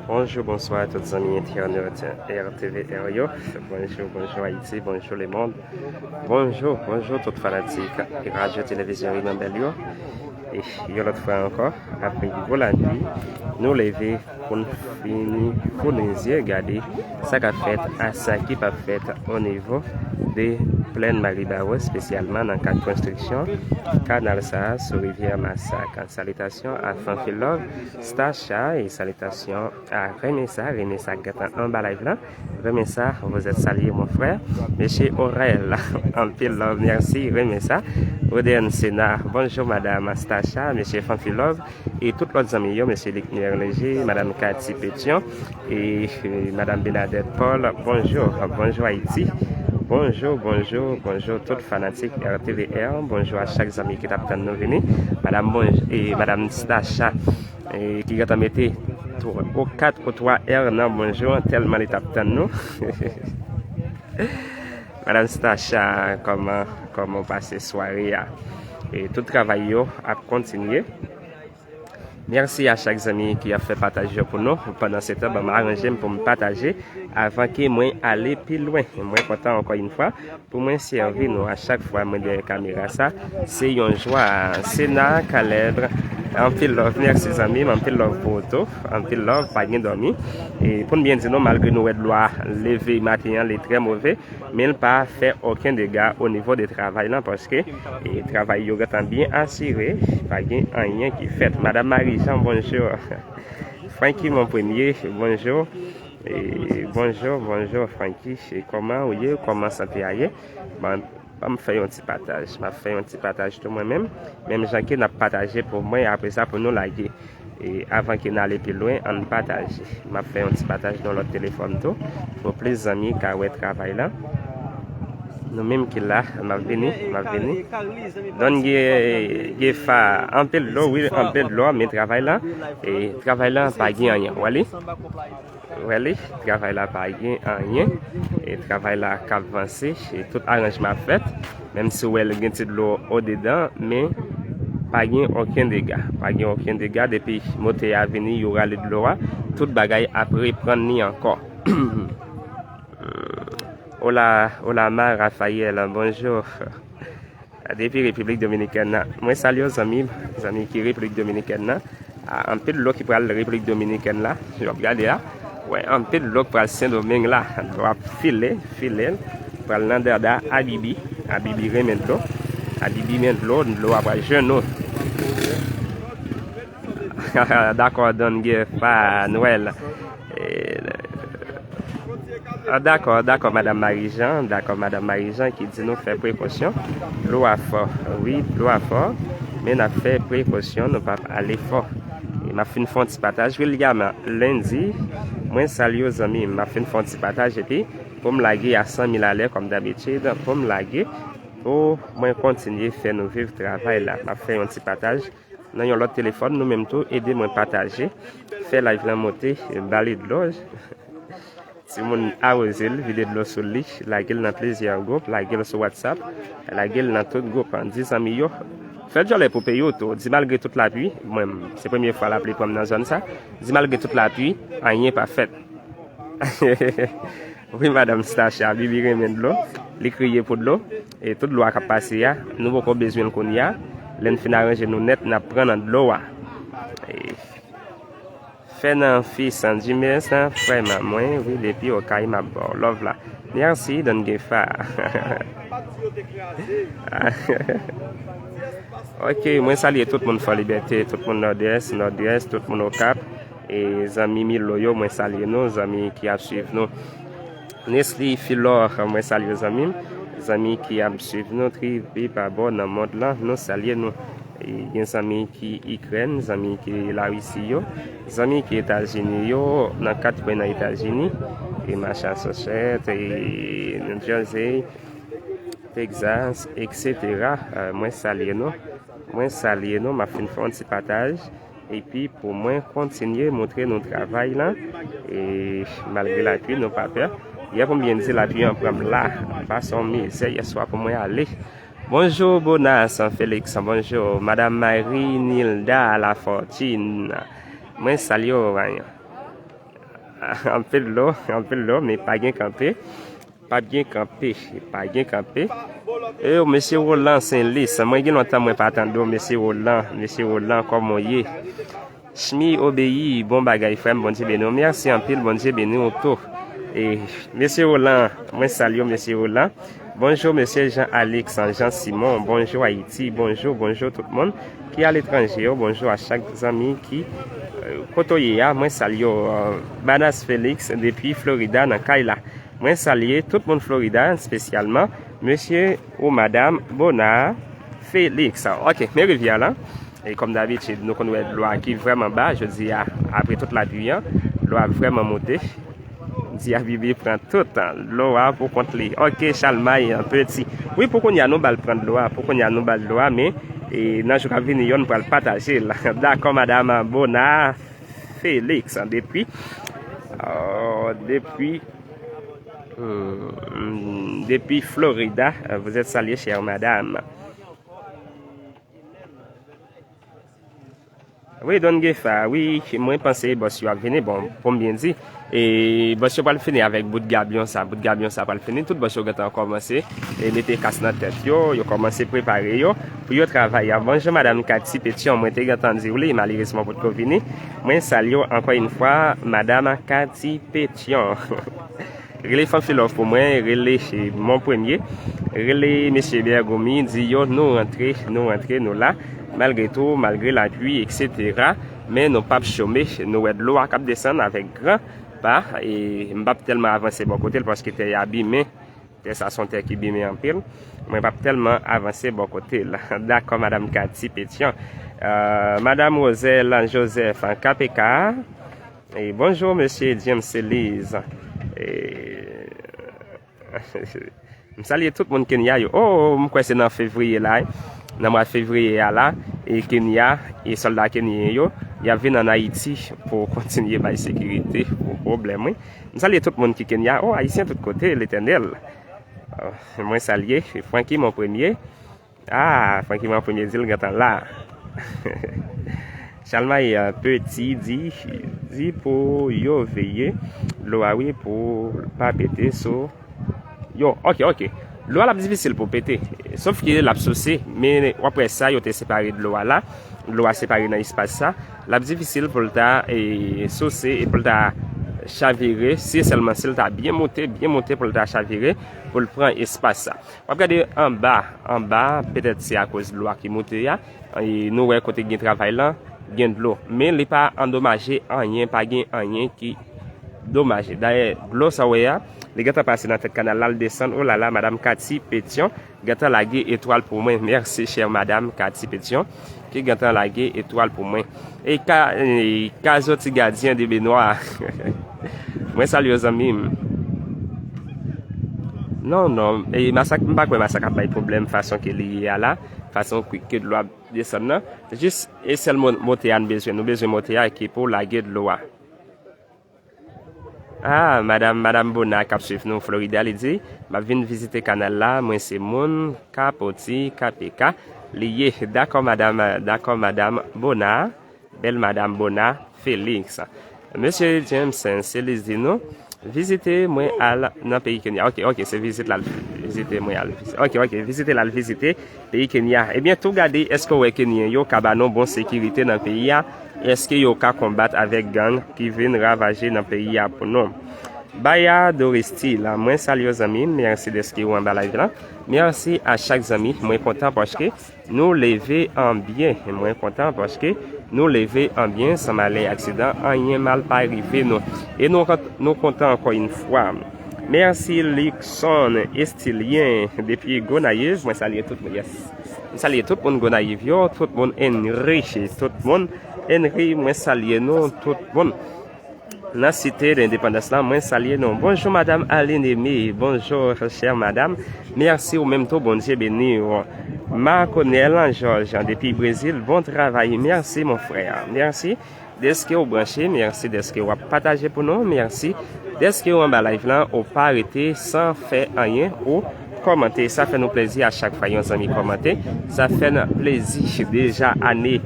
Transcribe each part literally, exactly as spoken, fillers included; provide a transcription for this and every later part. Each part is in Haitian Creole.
Bonjou, bonswa tout zanmi entènot R T V R yo. Bonjou, bonjou Ayiti, bonjou lemonn. Bonjou, bonjou tout fanatik Radyo Televizyon Rimandèl yo. E yon lòt fwa ankò, apre gwo lapli, nou leve pou n fini founi zye gade sa k ap fèt a sa ki p ap fèt o nivo de Plèn Maribawo, espesyalman nan kad konstriksyon kanal sa a sou rivyè Masak. Salitasyon a Fanfilove, Stacha, e salitasyon a Renmen Sa. Renmen Sa k gentan anba live la. Renmen Sa, vous êtes salué, mon frère. Mesye Orel, anpil love, mèsi, Renmen Sa. Odèn Sena, bonjou, madam Stacha, mesye Fanfilove, e tout lòt zanmi yo, mesye Likner Léger, madam Cathy Pétion, e, e madam Bernadette Paul, bonjou, bonjou Ayiti. Bonjou, bonjou, bonjou tout fanatik R T V R. Bonjou a chak zanmi ki t ap tann nou vini. Madam, bonj-, e madam Stacha, e ki gentan mete twa ou kat ou twa R nan bonjou an, tèlman li t ap tann nou. Madam Stacha, kòman, kòman w pase sware a? E tout travay yo ap kontinye. Mèsi a chak zanmi ki ap fè pataj yo pou nou. Pandan se tan, ban m aranje m pou m pataje avan ke mwen ale pi lwen. Mwen kontan ankò yon fwa pou mwen sèvi nou a chak fwa mwen dèyè kamera sa. Se yon jwa. Sena Caleb, anpil love, mèsi zanmi m, anpil love pou ou tou, anpil love, pa gen dòmi. E pou n byen di nou, malgre nou wè dlo a leve maten an, li trè move, men l pa fè okenn dega o nivo de travay lan, paske, e, travay yo gentan byen asire, pa gen anyen ki fèt. Madam Marie Jean, bonjou. Francky, mon premye, bonjou. E, bonjou, bonjou, Francky. E, kòman ou ye? Kòman sante a ye? Ban, ban m fè yon ti pataj. M ap fè yon ti pataj tou mwen menm. Menm jan ke n ap pataje pou mwen, apre sa pou nou lage. E avan ke n ale pi lwen, ann pataje. M ap fè yon ti pataj nan lòt telefòn tou, pou plis zanmi ka wè travay la. Nou menm ki la, m ap vini, m ap vini. Don Ge-, Gefa, anpil dlo, wi, anpil dlo, men travay la, e travay la pa gen anyen. Wè li? Wè li, travay la pa gen anyen. E travay la k ap vanse, e tout aranjman ap fèt. Menm si w wè l gen ti dlo odedan, men pa gen okenn dega. Pa gen okenn dega. Depi motè a vini, yo rale dlo a, tout bagay ap reprann li ankò. Hola, hola ma Rafael, bonjou. Depi Repiblik Dominikèn nan. Mwen salye w zanmi, zanmi ki Repiblik Dominikèn nan. A, anpil dlo ki pral Repiblik Dominikèn la, jan w ap gade a. Wè, anpil dlo k pral Sendomeng la. Dlo ap file, file. Pral nan dada Abibi. Abibi renmen dlo. Abibi men dlo, dlo a pral jwenn nou. Dakò, Don Gefa, Nwèl. E, ah, dakò, dakò, Madam Marie Jean, dakò, Madam Marie Jean ki di nou fè prekosyon. Dlo a fò, wi, dlo a fò, men n ap fè prekosyon, nou p ap ale fò. E m ap fin fè yon ti pataj, William, lendi, mwen salye w zanmi m, m ap fin fè yon ti pataj epi pou m lage a san mil alè kòm dabitid, pou m lage, pou mwen kontinye fè nou viv travay la. M ap fè yon ti pataj nan yon lòt telefòn, nou menm tou, ede mwen pataje, fè live lan monte, ba li dlo. Timoun awoze l, vide dlo sou li, lage l nan plizyè gwoup, lage l sou WhatsApp, lage l nan tout gwoup, di zanmi yo. Fè djòlè pou peyi w tou, di malgre tout lapli, mwen, se premye fwa lapli pran m nan zòn sa, di malgre tout lapli, anyen pa fèt. Wi, Madam Stacha, Bibi renmen dlo, li kriye pou dlo, e tout dlo a k ap pase a, nou poko bezwen l kounye a, lè n fin aranje nou nèt, n ap pran nan dlo a. E, Fènan Fils, di mèsi, frè m, mwen, wi, depi Okay, m ap ba w love la. Mèsi, Don Gefa. Ok, mwen salye tout moun Fò Libète, tout moun Nòdès, Nòdwès, tout moun Okap. E zanmi Milo yo, mwen salye nou, zanmi ki ap swiv nou. Nesly Filor, mwen salye w zanmi m. Zanmi ki ap swiv nou, tribi pa bò nan mond lan, nou salye nou. E gen zanmi ki Ikrèn, zanmi ki Larisi yo, zanmi ki Etazini yo, nan kat kwen nan Etazini, e Massachusetts, e New Jersey, Texas, et cetera. E, mwen salye nou. Mwen salye nou, m ap fin fè yon ti pataj. Epi pou mwen kontinye montre nou travay lan. E malgre lapli, nou pa pè. Yè pou m byen di, lapli an pran m la. Pase yon mizè yè swa pou mwen ale. Bonjou, Bonas Félix. Bonjou, Madam Marie Nilda Lafortune. Mwen salye w, Vanyan. Anpil dlo, anpil dlo, men pa gen kanpe. Pa gen kanpe, pa gen kanpe. E yo, mesye Roland Senlis, mwen gen lontan mwen pa tande w, mesye Roland, mesye Roland, kòman w ye? Chmi Obeyi, bon bagay, frè m, Bondye beni w. Mèsi anpil, Bondye beni w tou. E, mesye Roland, mwen salye w, mesye Roland. Bonjou, mesye Jean Alex, Jean Simon, bonjou Ayiti, bonjou, bonjou tout moun ki aletranje yo, bonjou a chak zanmi ki, euh, kote w ye a, mwen salye w, euh, Banas Felix depi Florida nan kay la. Mwen salye tout moun Florida, espesyalman mesye ou madam Bona Felix. Ok, men rivyè la. E kòm dabitid, nou konn wè dlo a ki vrèman ba, jodi a, apre tout lapli an, dlo a vrèman moute. Di a bibi pran tout dlo a pou kont li. Ok, Chalmay, peti. Wi, pou kounye a, nou bal pran dlo a. Pou kounye a, nou bal dlo a, men, e, nan jou k ap vini yo, nou pral pataje l. Dakò, madam Bona Felix, depi, euh, depi, hmm, depi Florida, vous êtes saluée, chère madame. Wi, Don Gefa, wi, mwen panse bòs yo ap vini, bon, pou m byen di, e bòs yo pral fini avèk bout gabyon sa, bout gabyon sa pral fini, tout bòs yo gentan kòmanse e mete kas nan tèt yo, yo kòmanse prepare yo pou yo travay. A, bonjou, madam Cathy Pétion, mwen te gentan di w li, malerezman potko vini. Mwen salye w ankò yon fwa, madam Cathy Pétion. Rele Fanfilòv pou mwen, rele Mon Premye, rele mesye Bergomi, di yo nou rantre, nou rantre, nou la. Malgre tou, malgre lapli, etsetera, men nou p ap chome, nou wè dlo a k ap desann avèk gran pa, e m p ap tèlman avanse bò kote l paske tè a bimen, tè sa se yon tè ki bimen anpil, mwen p ap tèlman avanse bò kote l. Dakò, madam Cathy Pétion. Euh, madam Roselle Joseph, K P K, E bonjou, mesye James Eliz. E, m salye tout moun Kenya yo. Oh, m kwè se nan fevriye la, wi. Nan mwa fevriye a la, e Kenya, e sòlda kenyen yo, y ap vin ann Ayiti pou kontinye bay sekirite pou pwoblèm, wi. M salye tout moun ki Kenya. Oh, Ayisyen tout kote, Letènèl. Oh, mwen salye Francky Mon Premye. Ah, Francky Mon Premye di l gentan la. Chalmay, euh, Peti di, di pou yo veye dlo a wi pou l pa pete sou yo. Ok, ok. Dlo a l ap difisil pou pete. Sof ke l ap souse, men w ap wè sa yo te separe dlo a la. Dlo a separe nan espas sa. L ap difisil pou l ta, e, souse e pou l ta chavire. Se sèlman si l ta byen moute, byen moute pou l ta chavire, pou l pran espas sa. W ap gade anba, anba, petèt se akoz dlo a ki moute a. E nou wè kote gen travay lan, gen dlo. Men li pa andomaje anyen, pa gen anyen ki domaje. Dayè, dlo sa w wè a, li gentan pase nan tèt kanal la, l desann. Olala, madam Cathy Pétion gentan lage etwal pou mwen. Mèsi, chè madam Cathy Pétion, ki gentan lage etwal pou mwen. E ka, e ka zoti gadyen de benwa. Mwen salye w, zanmi m. Non, non. E masak, m pa kwè masak ap bay pwoblèm fason ke li ye a la, fason ke, ke dlo ap desann nan. Jis e sèl mo-, motè a n bezwen. Nou bezwen motè a ki pou lage dlo a. Ah, madam, madam Bona k ap swiv nou Florida, li di, m ap vin vizite kanal la, mwen se moun Kapoti, K P K, li ye. Dakò, madam, dakò, madam Bona. Bèl madam Bona Felix. Mesye James Celis di nou, vizite mwen al nan peyi Kenya. Ok, ok, se vizit la, vizite mwen al vizite. Ok, ok, vizite la, vizite peyi Kenya. Ebyen, tou gade, èske w wè Kenyen yo ka ba nou bon sekirite nan peyi a? Èske yo ka konbat avèk gang ki vin ravaje nan peyi a pou nou? Baya Doristil, mwen salye w zanmi m, mèsi dèske w anba live la. Mèsi a chak zanmi, mwen kontan paske nou leve an byen. Mwen kontan paske nou leve an byen, san malè aksidan, anyen mal pa rive nou. E nou, nou kontan ankò yon fwa. Mèsi Luckson Estilien depi Gonayiv, mwen salye tout moun, yes. Mwen salye tout moun Gonayiv yo, tout moun Henry, tout moun Henry, mwen salye nou, tout moun. Nan Site Lendepandans lan, mwen salye nou. Bonjou, madam Aline Aimé. Bonjou, chè madam. Mèsi ou menm tou, Bondye beni w. Marconel Georges, depi Brezil, bon travay. Mèsi, mon frè. Mèsi dèske ou branche. Mèsi dèske w ap pataje pou nou. Mèsi dèske ou anba live lan. Ou pa rete san fè anyen. Ou kòmante. Sa fè nou plezi a chak fwa yon zanmi kòmante. Sa fè n plezi. Deja ane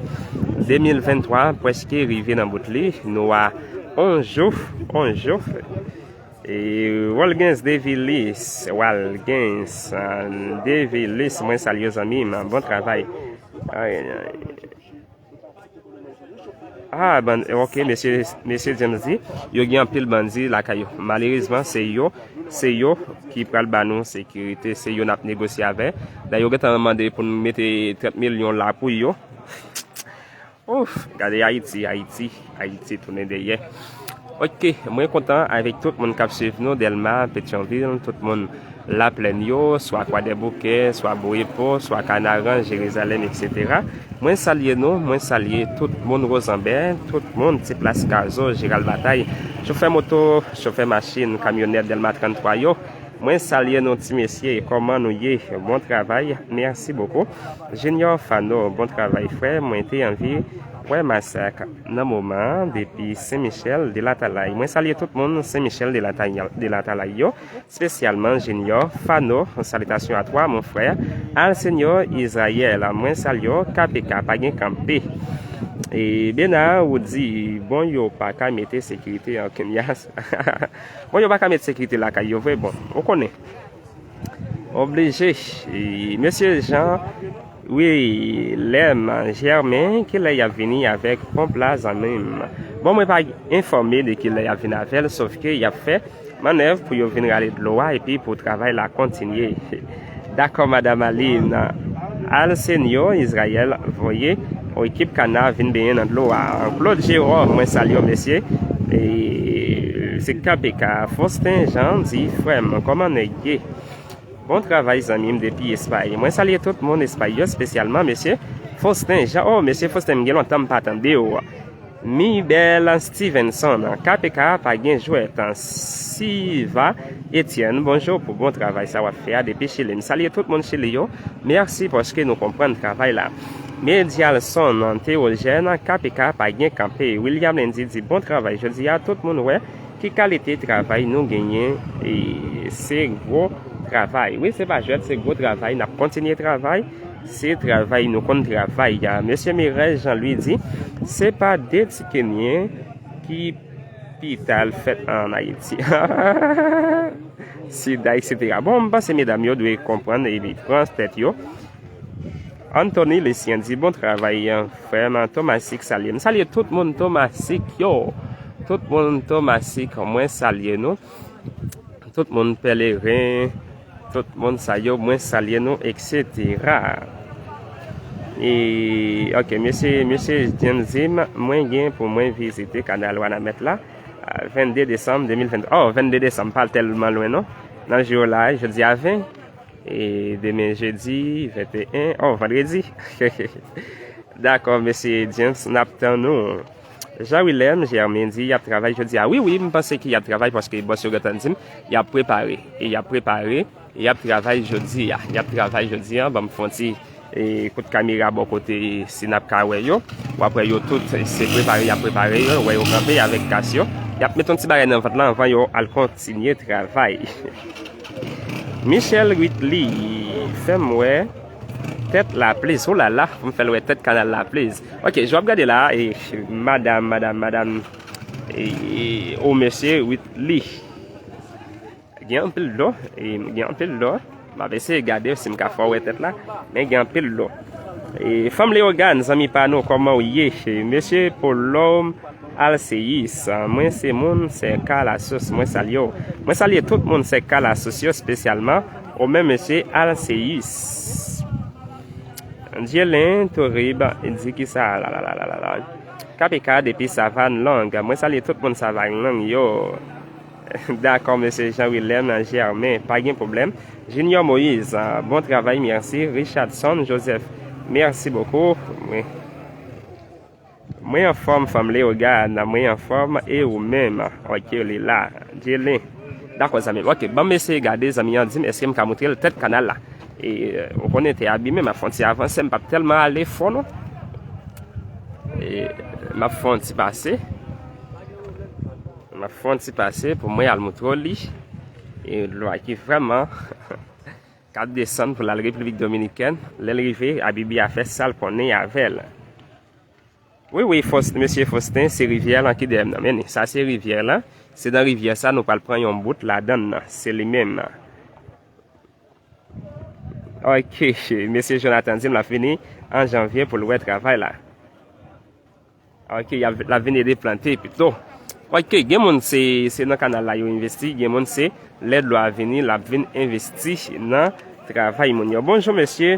de mil venntwa prèske rive nan bout li. Nou a Onjou, onjou. E Walgens Devilis, Walgens, ah, Devilis, mwen salye w zanmi m, bon travay. Ay, ay. Ah, ban, ok, mesye, mesye James di, yo gen anpil bandi lakay yo. Malerezman, se yo, se yo ki pral ba nou sekirite, se yo n ap negosye avè. Dayè, yo gentan mande pou n mete trant milyon la pou yo. Ouf, gade Ayiti, Ayiti, Ayiti tounen dèyè. Ok, mwen kontan avèk tout moun k ap swiv nou, Dèlma, Petyonvil, tout moun Laplèn yo, swa Kwadèboukè, swa Boepo, swa Kanaran, Jerizalèm, etsetera. Mwen salye nou, mwen salye tout moun Wozanbè, tout moun Ti Plas Kazo, Jeral Batay, chofè moto, chofè machin, kamyonèt Dèlma trannntwa yo. Mwen salye nou ti mesye, kòman nou ye? Bon travay, mèsi bokou. Junior Fano, bon travay frè, mwen te anvi wè masak nan moman an depi Sen Michèl de Latalay. Mwen salye tout moun Sen Michèl de Latalay, de Latalay yo, espesyalman Junior Fano, salitasyon a twa mon frè. Al Senyor Izrayèl, mwen salye w, K P K pa gen kanpe. E Bena ou di, bon yo pa ka mete sekirite an Kenyas. Bon, yo pa ka met sekirite lakay yo vre, bon, ou konnen. Oblije. E, mesye Jean Willem Germain, kilè y ap vini avèk ponp la, zanmi m? Bon, mwen pa enfòme de kilè y ap vin avè l, sof ke y ap fè mannèv pou yo vin rale dlo a epi pou travay la kontinye. Dakò, Madam Aline. Al Senyor Izrayèl voye yon ekip kana vin benyen nan dlo a. Claude Jérôme, mwen salye w, mesye. E, se K P K. Faustin Jean di, frè m, kòman nèg ye? Bon travay, zanmi m, depi Espay. Mwen salye tout moun Espay yo, espesyalman mesye Faustin Jean. Oh, mesye Faustin, m gen lontan m pa tande w. Mibel Stevenson, K P K pa gen jwèt. Siva Etienne, bonjou pou bon travay sa w ap fè a depi Chili. M salye tout moun Chili yo. Mèsi paske nou konprann travay la. Medialson Théogène, K P K pa gen kanpe. William Lendy di, bon travay jodi a, tout moun wè ki kalite travay nou genyen, e se gwo travay. Wi, se pa jwèt, se gwo travay. N ap kontinye travay. Se travay nou konn travay a. Mesye Mirèl Jean Louis di, se pa de ti Kenyen ki pi ta l fèt an Ayiti. Sida, etsetera. Bon, m panse medam yo dwe konprann epi pran tèt yo. Anthony Lucien di, bon travay, frè m. Tomasik salye. M salye tout moun Tomasik yo. Tout moun Tomasik, mwen salye nou. Tout moun Pèleren, tout moun sa yo, mwen salye nou, etsetera. E, ok, mesye, mesye James di m, mwen gen pou mwen vizite kanal Wanament la, a, vennde desanm de mil venntwa. Oh, vennde desanm, pa tèlman lwen non. Nan jou la, jodi a ven, e demen jedi, venteyen, oh, vandredi. Dakò, mesye James, n ap tann ou. Jean Willem Germain di y ap travay jodi a. Wi, wi, m panse ke y ap travay paske bòs yo gentan di m y ap prepare. E y ap prepare, e y ap travay jodi a. Y ap travay jodi a, ban m fè yon ti, e, kout kamera bò kote si n ap ka wè yo. W ap wè yo tout, se prepare y ap prepare yo, wè yo kanpe avèk kas yo. Y ap met yon ti bagay nan vant lan anvan yo al kontinye travay. Michel Whitley, fè m wè tèt la, please. Oh la la, pou m fè l wè tèt kanal la, please. Ok, jan w ap gade la, e, madam, madam, madam, e, e, ou mesye Whitley. Gen anpil dlo, e, gen anpil dlo. M ap eseye gade si m ka fè w wè tèt la, men gen anpil dlo. E, fanm Leyogàn, zanmi pa nou, kòman w ye? Mesye Polom Alseyis, mwen se moun Sèka Lasous, mwen salye w. Mwen salye tout moun Sèka Lasous yo, espesyalman ou menm mesye Alseyis. Dyelen Torib di kisa la la la la la la. K P K depi Savann Long. Mwen salye tout moun Savann Long yo. Dakò, mesye Jean Willem Germain, pa gen pwoblèm. Junior Moïse, bon travay, mèsi. Richardson Joseph, mèsi bokou. Mwen, mwen anfòm, fanm Leogàn, mwen anfòm, e ou menm? Ok, li la. Dyelen. Dakò, zanmi m. Ok, ban m eseye gade, zanmi an di m, èske m ka montre l tèt kanal la? E, ou konnen te abimen, m ap fè yon ti avanse, m p ap tèlman ale fon non. E, m ap fè yon ti pase. M ap fè yon ti pase pou mwen al montre w li. E dlo a ki vrèman k ap desann pou l al Repiblik Dominikèn. Lè l rive, Abibi a fè sa l konnen avè l. Wi, wi, Faust, mesye Faustin, se rivyè lan ki dèyè m nan. Men sa se rivyè lan. Se nan rivyè sa nou pral pran yon bout ladan l nan. Se li menm nan. Ok, mesye Jonathan di m l ap vini an janvye pou l wè travay la. Ok, l ap vin ede plante pito. Ok, gen moun se, se nan kanal la yo envesti, gen moun se lè dlo a vini, l ap vin envesti nan travay moun yo. Bonjou, mesye.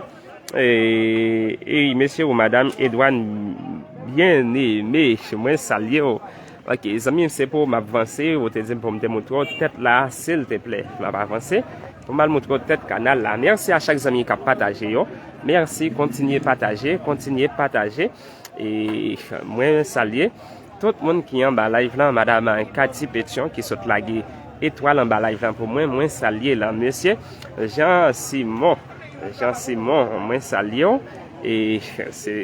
E, e mesye ou madanm Edouard Bien-Aimé, mwen salye w. Ok, zanmi m, se pou m ap vanse, ou te di m pou m te moutre w tèt la, silteplè. M ap avanse pou m al moutre w tèt kanal la. Mèsi a chak zanmi k ap pataje yo. Mèsi, kontinye pataje, kontinye pataje. E mwen salye tout moun ki anba live lan, madanm Cathy Pétion ki sot lage etwal anba live lan pou mwen, mwen salye lan. Mesye Jean Simon, Jean Simon, mwen salye w. E se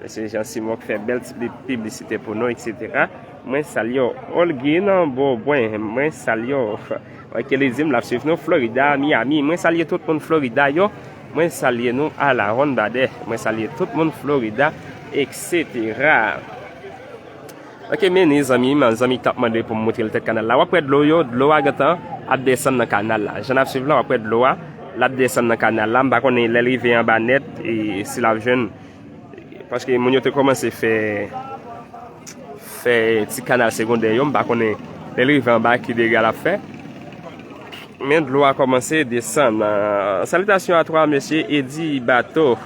mesye Jean Simon ki fè bèl ti piblisite pou nou, et cetera. Mwen salye w. Olguin Beaubrun, mwen salye w. Ok, li di m l ap swiv nou Florida, Miami. Mwen salye tout moun Florida yo. Mwen salye nou a la ronn badè. Mwen salye tout moun Florida, et cetera. Ok, men ni zanmi m, zanmi k t ap mande pou m moutre l tèt kanal la. W ap wè dlo yo, dlo a gentan ap desann nan kanal la. Jan n ap swiv la, w ap wè dlo a, l ap desann nan kanal la. M pa konnen lè l rive anba nèt, e si l ap jwenn, paske moun yo te kòmanse fè, fè ti kanal segondè yo. M pa konnen lè l rive anba ki dega l ap fè. Men dlo a kòmanse desann. Salutations à toi, mesye Eddy Bateau.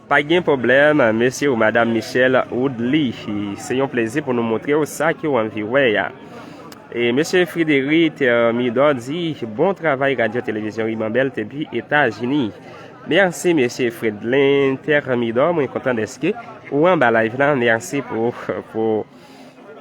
Pa gen pwoblèm, mesye ou madanm Michel Woodley. Se yon plezi pou nou montre w sa ke w anvi wè a. E mesye Frédéric Thermidor di, bon travay Radyo Televizyon Ribanbèl depi Etazini. Mèsi, mesye Fredlin Thermidor. Mwen kontan dèske ou anba live lan. Mèsi pou, pou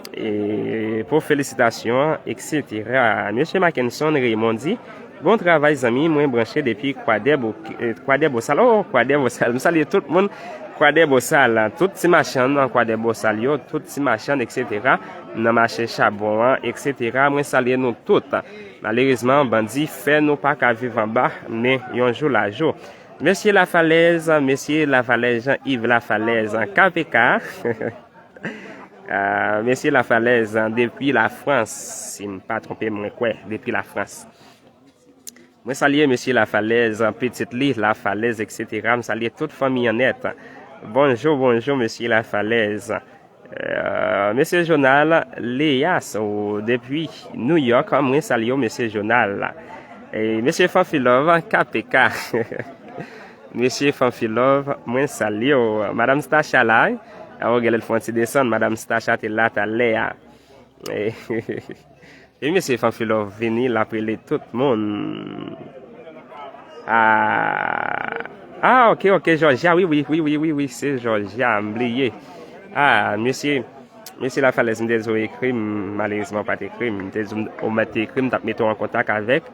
e, pou felisitasyon an, et cetera. Mesye Mackenson Raymond di, bon travay zanmi, mwen branche depi Kwadèbosal. Oh, Kwadèbosal, m salye tout moun Kwadèbosal, tout ti machann nan Kwadèbosal yo, tout ti machann, et cetera, nan mache chabon an, et cetera. Mwen salye nou tout. Malerezman, bandi fè nou pa ka viv anba men yon jou la jou. Mesye Lafalèz, mesye Lafalèz, Jean Yves Lafalèz, K P K. Ah, mesye Lafalèz, depi Lafrans, si m pa twonpe m, mwen kwè, depi Lafrans. Mwen salye mesye Lafalèz, pitit li, Lafalèz, et cetera. M salye tout fanmi an nèt. Bonjou, bonjou, mesye Lafalèz. Euh, mesye Jonal Leyas, ou depi New York, mwen salye w, mesye Jonal. E mesye Fanfilov, K P K. Mesye Fanfilov, mwen salye w. Madanm Stacha la, wi. Awo, genlè l fè yon ti desann, madanm Stacha te la talè a. E mesye Fanfilov vini, l ap rele tout moun. Ah, ah, ok, ok, Georgia, wi, wi, se Georgia, m bliye. Ah, mesye, mesye Lafalèz, m te di w ekri m, malerezman w pa t ekri m. M te di w, ou mèt te ekri m, m t ap mete w an kontak avèk,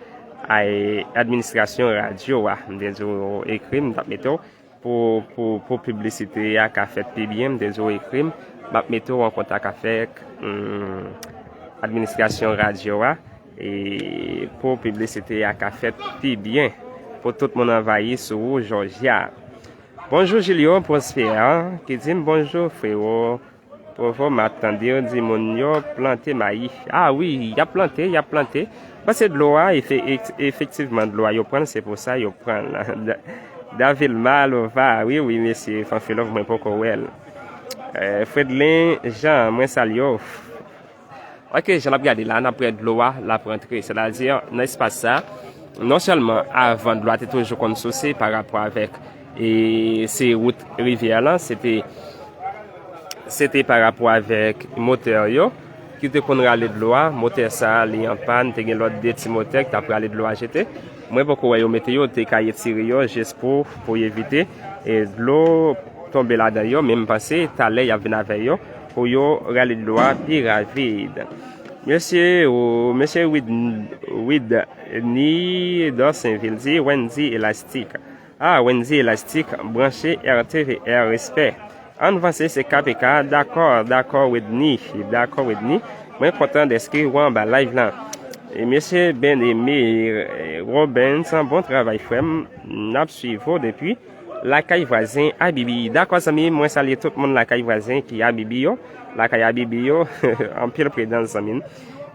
ay, administrasyon radyo a. M te di w ekri m, m t ap mete w pou, pou, pou piblisite a ka fèt pi byen, m te di w ekri m, m ap mete w an kontak avèk, hmm, administrasyon radyo a, e pou piblisite a ka fèt pi byen, pou tout moun anvayi sou ou, Georgia. Bonjou, Julio Prosper, ki di m bonjou, frewo. Provo, m ap tande yo di moun yo plante mayi. Ah wi, y ap plante, y ap plante. Paske dlo a, efe-, efe-, efektivman, dlo a yo pran l, se pou sa yo pran l. Da-, Davilma Lova, wi, wi, mesye Fanfilov, mwen poko wè l. Eh, Fredlin Jean, mwen salye w. Ok, jan n ap gade la, n ap wè dlo a, l ap rantre. Sètadi, nan espas sa, non sèlman avan dlo a te toujou konn souse pa rapò avèk, e, se wout rivyè lan, se te, se te pa rapò avèk motè yo ki te konn rale dlo a. Motè sa a, li an pàn, te gen lòt de ti motè ki t ap rale dlo a jete. Mwen poko wè yo mete yo, te ka retire yo jis pou, pou evite, e, dlo tonbe ladan yo, men m panse talè y ap vin avè yo pou yo rale dlo a pi rapid. Mesye, ou, mesye Wid-, Widny Dorsainville di, Wendy Elastic. Ah, Wendy Elastic, branche R T V R, respè. Ann vanse, se K P K, dakò, dakò, Widny, dakò, Widny. Mwen kontan dèske ou anba live lan. E mesye Ben Aimé, eh, Robinson, bon travay, frè m. N ap swiv ou depi Lakay vwazen Abibi. Dakò, zanmi, mwen salye tout moun lakay vwazen ki Abibi yo. Lakay Abibi yo, anpil pridans, zanmi m.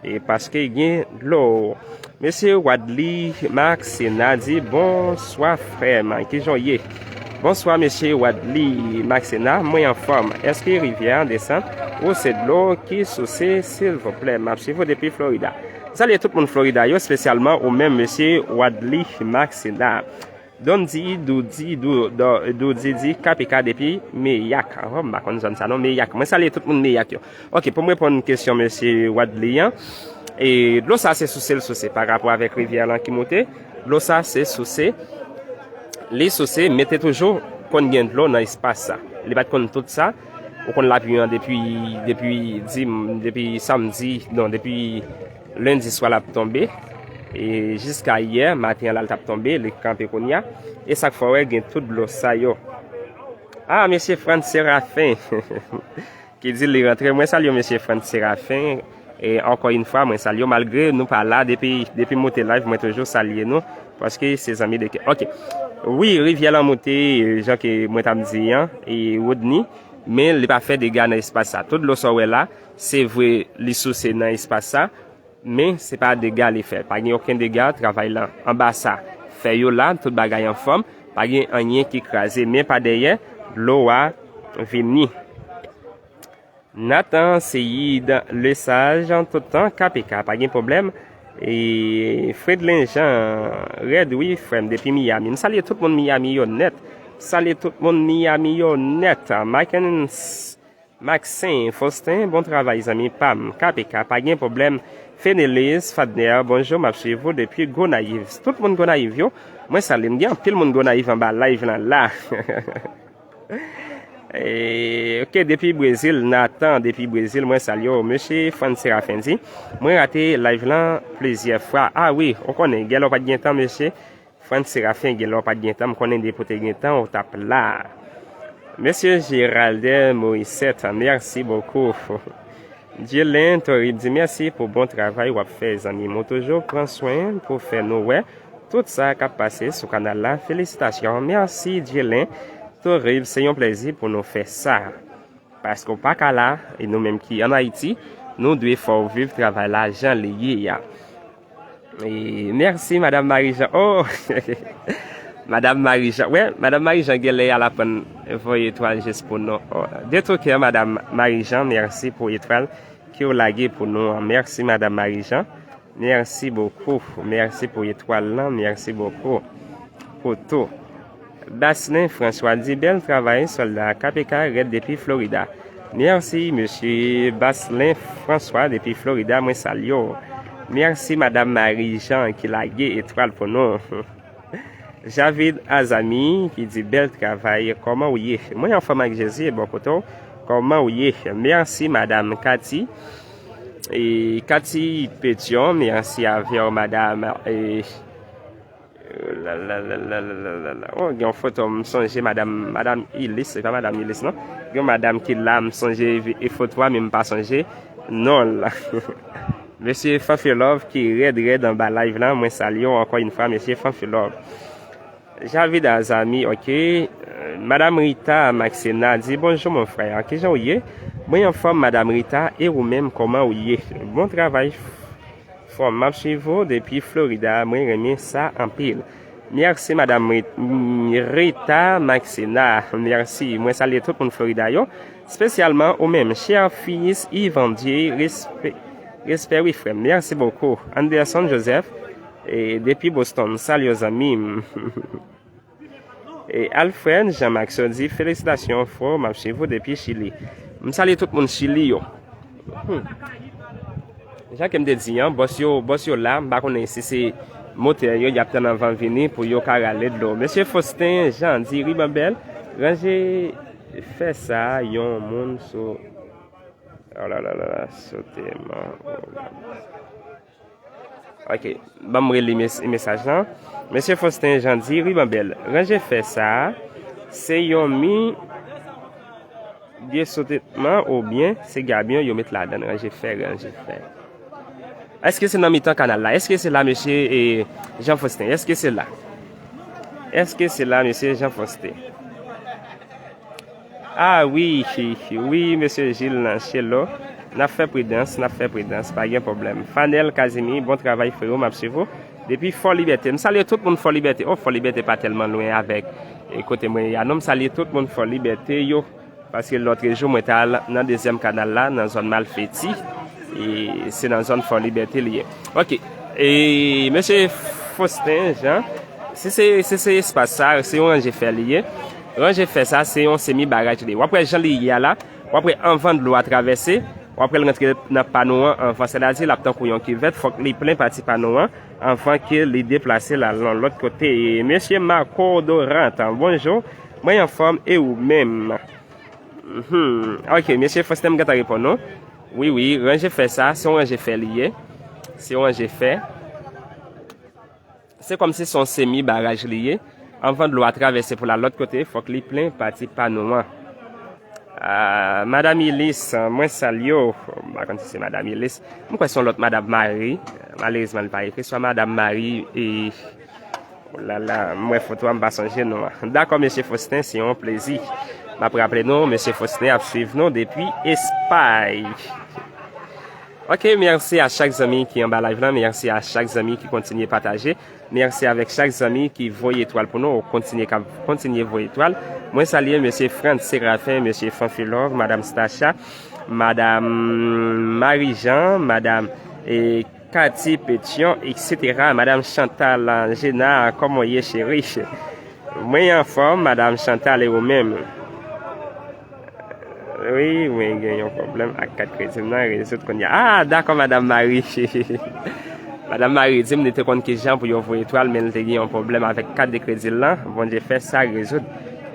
E paske gen dlo. Mesye Wadley Maxena di, "Bonswa, frè m. Kijan w ye?" "Bonswa, mesye Wadley Maxena. Mwen anfòm. Èske rivyè an desann ou se dlo ki souse, silvouplè? M ap swiv ou depi Florida." Salye tout moun Florida yo, espesyalman ou menm, mesye Wadley Maxena. Dondy, Doudi, Dou-, Do-, Doudi di, "K P K depi Meyak." Oh, m pa konn zòn sa non, Meyak. Mwen salye tout moun Meyak yo. Ok, pou m reponn kesyon mesye Wadley an, e, dlo sa se souse l souse pa rapò avèk rivyè lan ki moute. Dlo sa se souse, li souse, men te toujou konn gen dlo nan espas sa. Li pa t konn tout sa. Ou konn lapli an depi, depi dim-, depi samdi, non, depi lendi swa l ap tonbe. E jiska yè maten an la, l t ap tonbe, li kanpe kounye a. E sa k fè w wè gen tout dlo sa yo. Ah, mesye Frantz Séraphin ki di li rantre. Mwen salye w, mesye Frantz Séraphin. E ankò yon fwa, mwen salye w, malgre nou pa la depi, depi moute live, mwen toujou salye nou, paske se zanmi de kè. Ok. Wi, rivyè lan moute, jan ke mwen t ap di an, e Rodney, men li pa fè dega nan espas sa. Tout dlo sa w wè la, se vre li souse nan espas sa, men se pa dega li fè. Pa gen okenn dega, travay lan anba sa fè yo la, tout bagay anfòm, pa gen anyen ki kraze, men pa dèyè, dlo a vini. Nathan Seyid Lesage, tout tan, K P K, pa gen pwoblèm. E Fredlin Jean, rèd wi, frè m, depi Miami. M salye tout moun Miami yo nèt. Salye tout moun Miami yo nèt. Macken's, Maxin Faustin, bon travay, zanmi pa m. K P K, pa gen pwoblèm. Fenelise Fadner, bonjou, m ap swiv ou depi Gonayiv. Tout moun Gonayiv yo, mwen salye. M gen anpil moun Gonayiv anba live lan la. E, ok, depi Brezil, Nathan, depi Brezil, mwen salye w. Mesye Frantz Séraphin di, "Mwen rate live lan plizyè fwa." Ah wi, ou konnen, gen lè w pa t gen tan, mesye Frantz Séraphin, gen lè w pa t gen tan, m konnen depi w te gen tan, ou t ap la. Mesye Géraldin Morissette, merci beaucoup. Djelin Torib di, "Mèsi pou bon travay w ap fè, zanmi m. Ou toujou pran swen pou fè nou wè tout sa k ap pase sou kanal la. Felisitasyon." Mèsi, Djelin Torib. Se yon plèzi pou nou fè sa. Paske w pa ka la, e nou menm ki ann Ayiti, nou dwe fè w viv travay la jan li ye a. E mèsi, Madam Marie Jean. Oh! Madam Marie Jean. Wè, Madam Marie Jean, genlè y al aprann voye etwal jis pou nou. Oh, de tout kè, Madam Marie Jean, mèsi pou etwal ke w lage pou nou an. Mèsi, Madam Marie Jean. Mèsi bokou. Mèsi pou etwal lan. Mèsi bokou pou tou. Baslin François di, "Bèl travay, sòlda K P K rèd depi Florida." Mèsi, mesye Baslin François depi Florida, mwen salye w. Mèsi, Madam Marie Jean ki lage etwal pou nou. Javid Azami ki di, "Bèl travay, kòman w ye?" Mwen anfòm ak Jezi, e bò kote w, kòman w ye? Mèsi, Madam Cathy. E Cathy Petion, mèsi avè w, Madam, e, la, la, la. Oh, gen yon foto, m sonje Madam, Madam Ilis, se pa Madam Ilis, non. Gen yon madam ki la, m sonje e foto a, men m pa sonje non l. Mesye Fanfilove ki rèd, rèd anba live lan, mwen salye w ankò yon fwa, mesye Fanfilove. Javid Azami, ok. Euh, Madam Rita Maxena di, "Bonjou, mon frè. Kijan w ye?" Mwen anfòm, Madam Rita, e ou menm, kòman w ye? Bon travay, frè m. M ap swiv ou depi Florida. Mwen renmen sa anpil. Mèsi, Madam Rit-, Rita Maxena. Mèsi. Mwen salye tout moun Florida yo, espesyalman ou menm. Cher fils Yvan Dieu, respè, respè, wi, frè m. Mèsi bokou. Anderson Joseph, e, depi Boston. Salye, zanmi m. E Alfred Jean Max di, "Felisitasyon, frè, m ap swiv ou depi Chili." M salye tout moun Chili yo. Hmm. Jan ke m te di an, bòs yo, bòs yo la, m pa konnen si se motè yo y ap tann anvan vini pou yo ka rale dlo. Mesye Faustin Jean di, "Ribanbèl, ranje fè sa yon moun sou, oh la la la la, sote man." Ok, ban m reli mes-, mesaj lan. Mesye Faustin Jean di, "Ribanbèl, ranje fè sa a, se yon mi de sotetman oubyen se gabyon yo met ladan l? Ranje fè, ranje fè." Èske se nan mitan kanal la? Èske se la, mesye, e, Jean Faustin? Èske se la? Èske se la, mesye Jean Faustin? Ah wi, wi, mesye Gilles Chelo. N ap fè pridans, n ap fè pridans, pa gen pwoblèm. Fanel Kazimi, bon travay, frero, m ap swiv ou. Depi Fò Libète. M salye tout moun Fò Libète. Oh, Fò Libète pa tèlman lwen avèk e kote mwen ye a non. M salye tout moun Fò Libète yo. Paske lòtrejou, mwen t al nan dezyèm kanal la, nan zòn Malfeti. E se nan zòn Fò Libète li ye. Ok. E mesye Faustin Jean, si se, si se espas sa, se yon ranje fè li ye. Ranje fè sa, se yon semi baraj li ye. W ap wè jan li ye a la. W ap wè anvan dlo a travèse, w ap wè l rantre nan pano an anvan. Sètadi, l ap tankou yon kivèt, fòk li plen pati pano an anvan ke li deplase l al nan lòt kote. Mesye Marco Dorant, bonjou. Mwen anfòm, e ou menm? Mhm. Ok, mesye Faustin, m gentan reponn ou. Wi, wi, ranje fè sa, se yon ranje fè li ye. Se yon ranje fè. Se kòmsi se yon semi baraj li ye. Anvan dlo a travèse pou l al lòt kote, fòk li plen pati pano an. Ah, Madam Ilis, mwen salye w. M pa konn si se Madam Ilis. M kwè se yon lòt Madam Mari. Malerezman, li pa ekri. Swa Madam Mari e Olala, m wè foto a, m pa sonje non an. Dakò, mesye Faustin, se yon plezi. M ap raple nou, mesye Faustin ap swiv nou depi Espay. Ok, mèsi a chak zanmi ki anba live lan, mèsi a chak zanmi ki kontinye pataje, mèsi avèk chak zanmi ki voye etwal pou nou, ou kontinye k ap kontinye voye etwal. Mwen salye mesye Frantz Séraphin, mesye Fanfilov, madam Stacha, madam Marie Jean, madam e Cathy Pétion, et cetera. Madam Chantal Gena, kòman w ye, cheri? Mwen anfòm, madam Chantal, e ou menm? Wi, mwen gen yon pwoblèm ak kat kredi m nan, rezoud kounye a. Ah, dakò, madam Marie. Madam Marie di m li te konn kijan pou yo voye etwal, men li te gen yon pwoblèm avèk kat de kredi l lan. Bondye fè sa rezoud.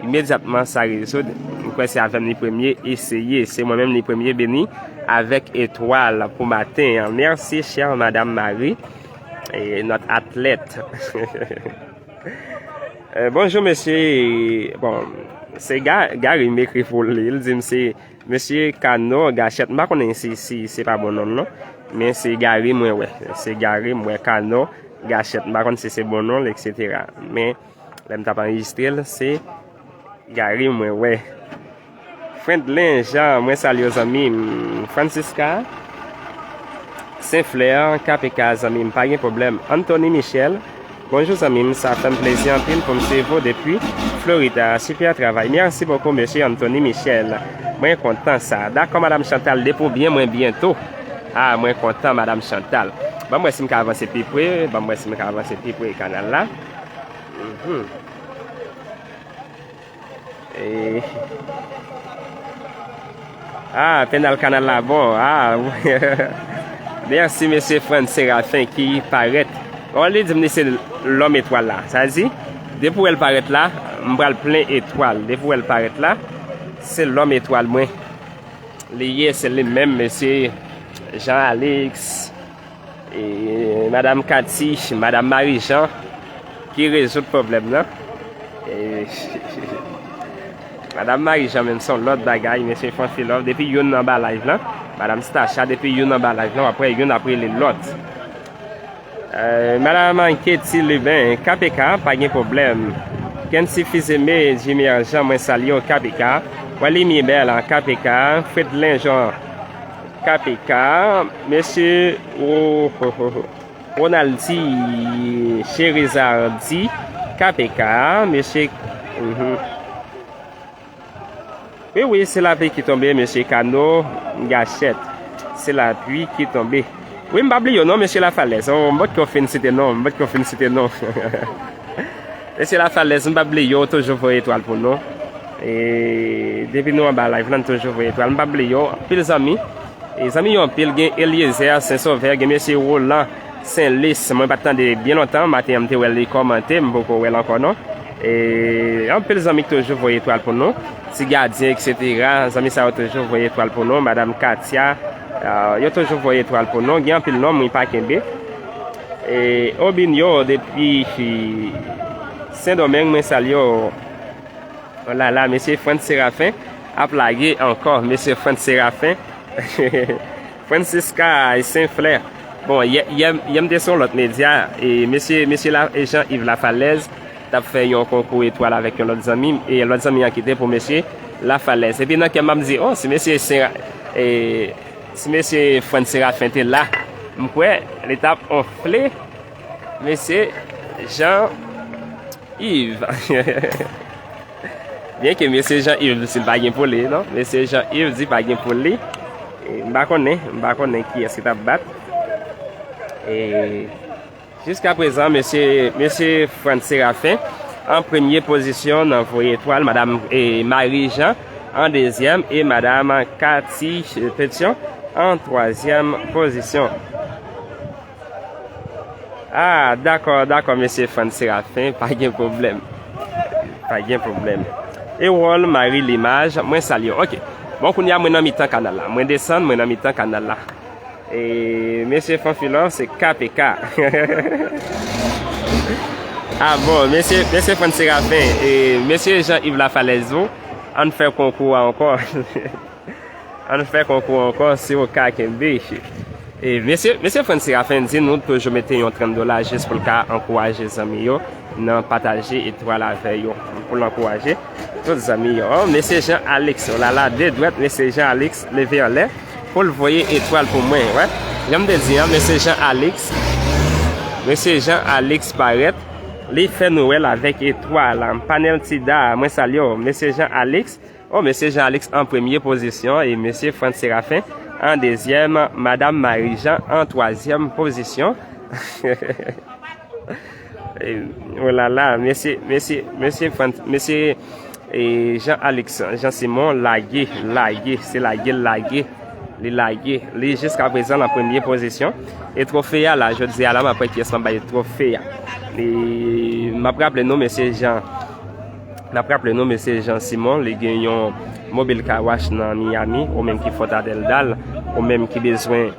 Imedyatman sa rezoud, m kwè se avè m li premye eseye. Se mwen menm li premye beni avèk etwal pou maten an. Mèsi, chè madam Marie, e nòt atlèt. Eh, bonjou, mesye. Bon, se Ga-, Gary m ekri pou li. Li di m se mesye Kano Gachèt. M pa konnen si, si se pa bon non l, non. Men se Gary mwen wè. Se Gary m wè Kano Gachèt. M pa konn si se bon non l, et cetera. Men lè m t ap anrejistre l, se Gary mwen wè. Frentlin Jean, mwen salye w zanmi m. Francisca Saint Fleur, K P K zanmi m, pa gen pwoblèm. Anthony Michel, bonjou zanmi m, sa fè m plezi anpil pou m swiv ou depi Florida. Super travay. Mèsi bokou, mesye Anthony Michel. Mwen kontan sa. Dakò, madam Chantal, depi w byen, mwen byen tou. Ah, mwen kontan, madam Chantal. Ban m wè si m ka avanse pi pre, ban m wè si m ka avanse pi pre kanal la. Mhm. E, ah, pennal kanal la bon. Ah, mèsi, mesye Frantz Séraphin ki parèt. Bon, li di m li se lòm etwal la. Sa di, depi w wè l parèt la, m pral plen etwal. Depi w wè l parèt la, se lòm etwal mwen. Li ye, se li menm, mesye Jean Alex, e, madam Cathy, madam Marie Jean, ki rezoud pwoblèm nan. E, madam Marie Jean menm se yon lòt bagay, mesye Fanfilov, depi youn anba live lan, madam Stacha, depi youn anba live lan, w ap wè youn ap rele lòt. Eh, madam Katie Lubin, K P K, pa gen pwoblèm. Kensi Fizeme, Jimmy Jean, mwen salye w, K P K. Wally Mibel, K P K. Fredlin Jean, K P K. Mesye Ro-, Ronaldi Cherizardi, K P K. Mesye, mhm. Wi, wi, se lapli ki tonbe, mesye Kano Gachèt. Se lapli ki tonbe. Wi, m pa bliye w non, mesye Lafalèz. Oh, m potko fin site non, m potko fin site non. Mesye Lafalèz, m pa bliye w, toujou voye etwal pou nou. E depi nou anba live lan, toujou voye etwal. M pa bliye w, anpil zanmi. E zanmi yo anpil, gen Eliezer Sen Sovè, gen mesye Roland Sen Lis, mwen pa t tande byen lontan, maten an m te wè l li kòmante, m poko wè l ankò non. E anpil zanmi ki toujou voye etwal pou nou, Ti Gadyen, et cetera. Zanmi sa yo toujou voye etwal pou nou, madam Katia, ah, yo toujou voye etwal pou nou, gen anpil non mwen pa kenbe. E Obinyo depi Sendomeng, mwen salye w. Oh la la, mesye Frantz Séraphin ap lage ankò, mesye Frantz Séraphin. Francisca Saint Fleur. Bon, yè, yè, yè m te sou yon lòt medya, e mesye, mesye la, e Jean Yves Lafalaise t ap fè yon konkou etwal avèk yon lòt zanmi, e lòt zanmi an ki te pou mesye Lafalèz. Epi nan kè m ap di, oh, si mesye Sera, e, si mesye Frantz Serafen te la, m kwè li t ap onfle mesye Jean Yves. Byenke mesye Jean Yves di l pa gen pou li, non? Mesye Jean Yves di pa gen pou li. E, m pa konnen, m pa konnen kiyès ki t ap bat. E, jiska prezan, mesye, mesye Frantz Serafen an premye pozisyon nan voye etwal, madam, e, Marie Jean an dezyèm, e madam Cathy Petion an twazyèm pozisyon. Ah, dakò, dakò, mesye Frantz Serafen, pa gen pwoblèm. Pa gen pwoblèm. Erol Marie Limaj, mwen salye w. Ok. Bon, kounye a mwen nan mitan kanal la. Mwen desann, mwen nan mitan kanal la. E, mesye Fanfilò, se K P K. Ah bon, mesye, mesye Frantz Serafen, e, mesye Jean Yves Lafalèz, ou, ann fè konkou a ankò. Ann fè konkou ankò, si w ka kenbe. E, mesye, mesye Frantz Serafen di nou toujou mete yon trant dola jis pou l ka ankouraje zanmi yo nan pataje etwal avè yo. Pou l ankouraje tout zanmi yo. Oh, mesye Jean Alex, oh la la, de dwèt, mesye Jean Alex leve anlè pou l voye etwal pou mwen, wè. Jan m te di an, mesye Jean Alex, mesye Jean Alex parèt, li fè nou wè l avèk etwal. Panèl Tida, mwen salye w, mesye Jean Alex. Oh, mesye Jean Alex an premye pozisyon e mesye Frantz Serafen an dezyèm, madam Marie Jean an twazyèm pozisyon. E, oh la la, mesye, mesye, mesye Frantz, mesye, e, Jean Alex, Jean Simon, lage, lage, se lage l lage, li lage, li jiska prezan nan premye pozisyon. E twofe a la, jodi a la, m ap wè kiyès m ap bay twofe a. E m ap raple nou, mesye Jean, n ap raple nou, mesye Jean Simon, li gen yon mobil car wash nan Miami, ou menm ki Fort Lauderdale, ou menm ki bezwen,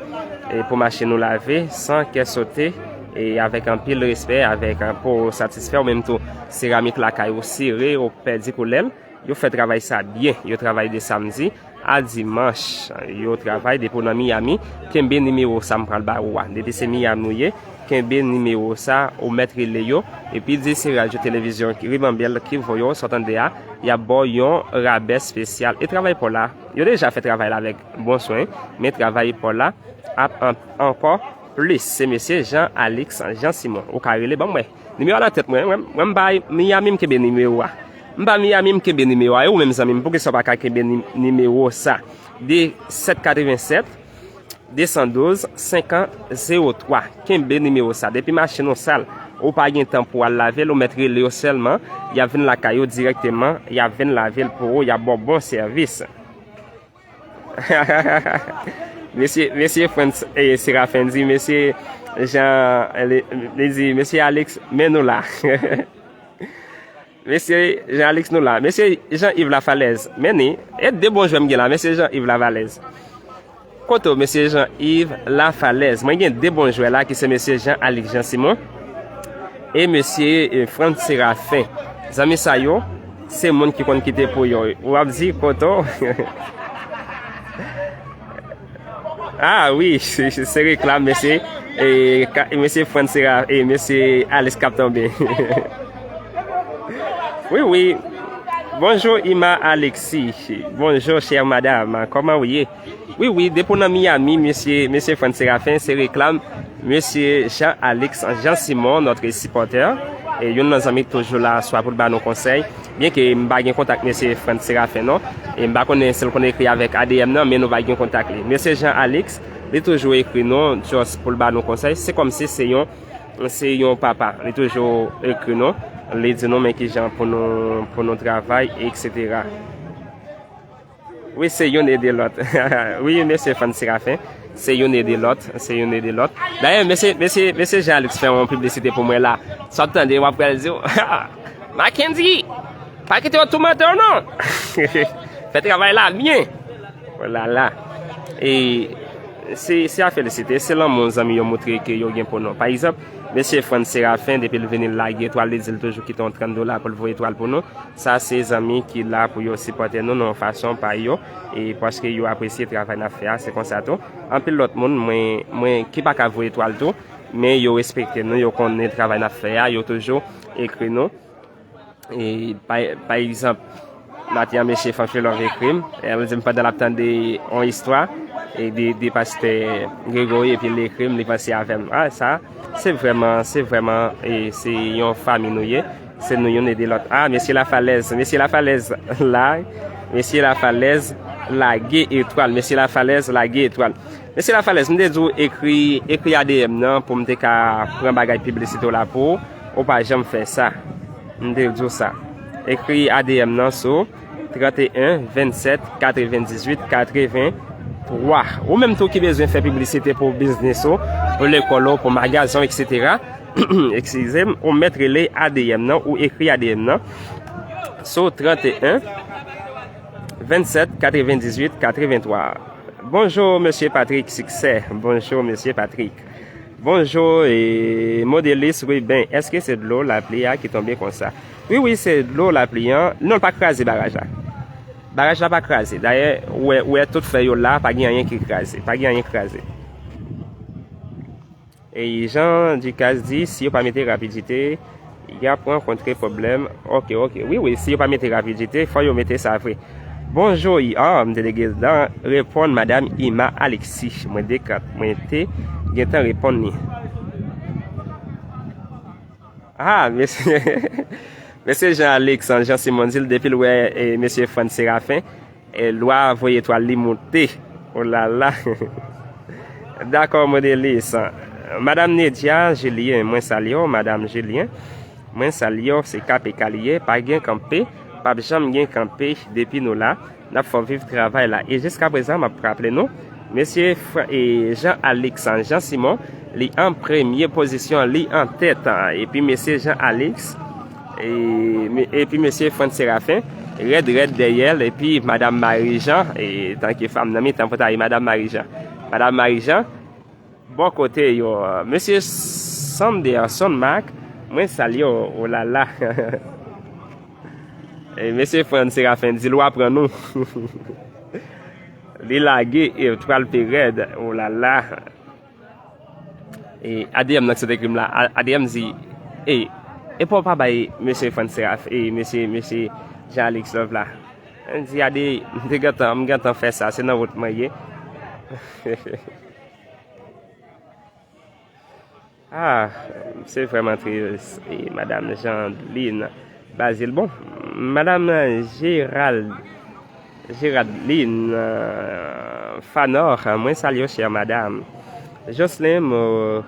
e, pou machin ou lave, san kè sote, e avèk anpil respè, avèk, e, po satisfè, ou menm tou, seramik lakay ou sere, ou pèdi koulè l. Yo fè travay sa byen, yo travay de samdi a dimanch. Yo travay depi w nan Miami, kenbe nimewo sa m pral ba ou a. Depi se Miami ou ye, kenbe nimewo sa, ou mèt rele yo. Epi di se radyo televizyon Ribanbèl ki voye w, sa w tande a, y ap ba w yon rabè espesyal. E travay pa w la, yo deja fè travay la avèk bon swen, men travay pa w la ap an-, ankò plis. Se mesye Jean Alex Jean Simon. Ou ka rele, ban m wè. Nimewo a nan tèt mwen, mwen, mwen m bay Miami m kenbe nimewo a. M ba Miami m kenbe nimewo a. E ou menm zanmi m, poukisa w pa ka kenbe ni-, nimewo sa? De sèt katrevensèt, de san douz, senkan, zewo twa. Kenbe nimewo sa. Depi machin ou sal, ou pa gen tan pou al lave l, ou mèt rele yo sèlman. Y ap vin lakay ou dirèkteman, y ap vin lave l pou ou, y ap ba w bon sèvis. Mesye, mesye Frantz, e, Serafen di, mesye Jean, li, li di, mesye Alex, men nou la. Mesye Jean Alex, nou la. Mesye Jean Yves Lafalèz, men ni. E de bon jwè m gen la, mesye Jean Yves Lafalèz. Kote w, mesye Jean Yves Lafalèz? Mwen gen de bon jwè la, ki se mesye Jean Alex Jean Simon e mesye, e, Frantz Serafen. Zanmi sa yo, se moun ki konn kite pou yo. W ap di, kote w? Ah wi, se, se, se reklam, mesye. E, ka-, mesye Frantz Sera-, e, mesye Alex k ap tonbe. Wi, wi. Bonjou, Ima Alexis. Bonjou, chère madame. Kòman w ye? Wi, wi, depi w nan Miami, mesye, mesye Frantz Serafen, se reklam. Mesye Jean Alex Jean Simon, notre supporter. E youn nan zanmi ki toujou la, swa pou l ba nou konsèy. Byenke m pa gen kontak mesye Frantz Serafen, non. E m pa konnen si l konn ekri avèk A D M nan, men nou pa gen kontak li. Mesye Jean Alex, li toujou ekri nou, just pou l ba nou konsèy. Se kòmsi se yon, se yon papa. Li toujou ekri nou. Li di nou men kijan pou nou, pou nou travay, etsetera. Wi, se youn ede lòt. Wi, mesye Frantz Serafen, se youn ede lòt, se youn ede lòt. Dayè, mesye, mesye, mesye Jean Alex fè yon piblisite pou mwen la. Sa w ap tande, w ap pral di w, Mackendy, pa kite yo toumante w non. Fè travay la byen. Oh la la. E se, se a felisite, se lanmou zanmi yo montre ke yo gen pou nou. Pa egzanp, mesye Frantz Serafen, depi l vini l lage etwal, li di l toujou kite yon trant dola pou l voye etwal pou nou. Sa se zanmi ki la pou yo sipòte nou nan yon fason pa yo, e paske yo apresye travay n ap fè a, se konsa tou. Anpil lòt moun, mwen, mwen ki pa ka voye etwal tou, men yo respekte nou, yo konnen travay n ap fè a, yo toujou ekri nou. E pa, pa egzanp, Maten an, mesye Fanfilòv ekri m. E, li di m pandan l ap tande yon istwa e de, de pastè Gregory, epi li ekri m, li panse avè m. Ah, sa, se vrèman, se vrèman, e, se yon fanmi nou ye. Se nou youn ede lòt. Ah, mesye Lafalèz, mesye Lafalèz la. Mesye Lafalèz lage etwal. Mesye Lafalèz lage etwal. Mesye Lafalèz, m te di w ekri, ekri A D M nan pou m te ka pran bagay piblisite w la pou ou. Ou pa janm fè sa. M te di w sa. Ekri A D M nan sou trannteyen vennsèt katrevendizuit katreventwa. Ou menm tou ki bezwen fè piblisite pou biznis ou, pou lekòl ou, pou magazen w, etsetera. Eskize m, ou mèt rele A D M nan, ou ekri A D M nan sou trannteyen vennsèt katrevendizuit katreventwa. Bonjou, mesye Patrick, siksè. Bonjou, mesye Patrick. Bonjou, e, modelis Ruben, èske se dlo lapli a ki tonbe konsa? Wi, wi, se dlo lapli an. Non, l pa kraze baraj la. Baraj la pa kraze. Dayè, ou wè, ou wè tout fèy yo la, pa gen anyen ki kraze. Pa gen anyen kraze. E Jean Ducasse di, si yo pa mete rapidite, y ap rankontre pwoblèm. Oke, oke. Wi, wi, si yo pa mete rapidite, fò yo mete sa vre. Bonjou, i-, ah, m te gentan reponn Madam Ima Alexis. Mwen dekat, mwen te gentan reponn li. Ah, mesye, mesye Jean Alex, Jean Simon di l, depi l wè, e, mesye Frantz Séraphin, e, lwa voye etwal li moute. Oh la la. Dakò, modelis. Madam Nedia Julien, mwen salye w, Madam Julien. Mwen salye w, se K P K li ye, pa gen kanpe, p ap janm gen kanpe depi nou la. N ap fè w viv travay la. E jiskaprezan, m ap raple nou, mesye Fra-, e, Jean Alex, Jean Simon, li an premye pozisyon, li an tèt. Epi mesye Jean Alex, e, me-, epi mesye Frantz Séraphin, rèd, rèd dèyè l, epi Madam Marie Jean, e, tanke fanm nan mitan pou ta ye Madam Marie Jean. Madam Marie Jean, bò kote yo, mesye Sanderson Marc, mwen salye w, oh la la. E mesye Frantz Séraphin di l w aprann ou. Li lage etwal pi rèd, oh la la. E A D M nan ki sot ekri m la, A-, A D M di, e, e pa w pa bay mesye Frantz Séraphin, e mesye, mesye Jean Alex love la. M di, gade, m te gentan, m gentan fè sa, se nan wout mwen ye. Ah, se vrèman tris. E Madam Jeanline Bazile. Bon, Madam Gérald, Géraldine, euh, Fanor, mwen salye w, chè madam. Jocelyn Mo-,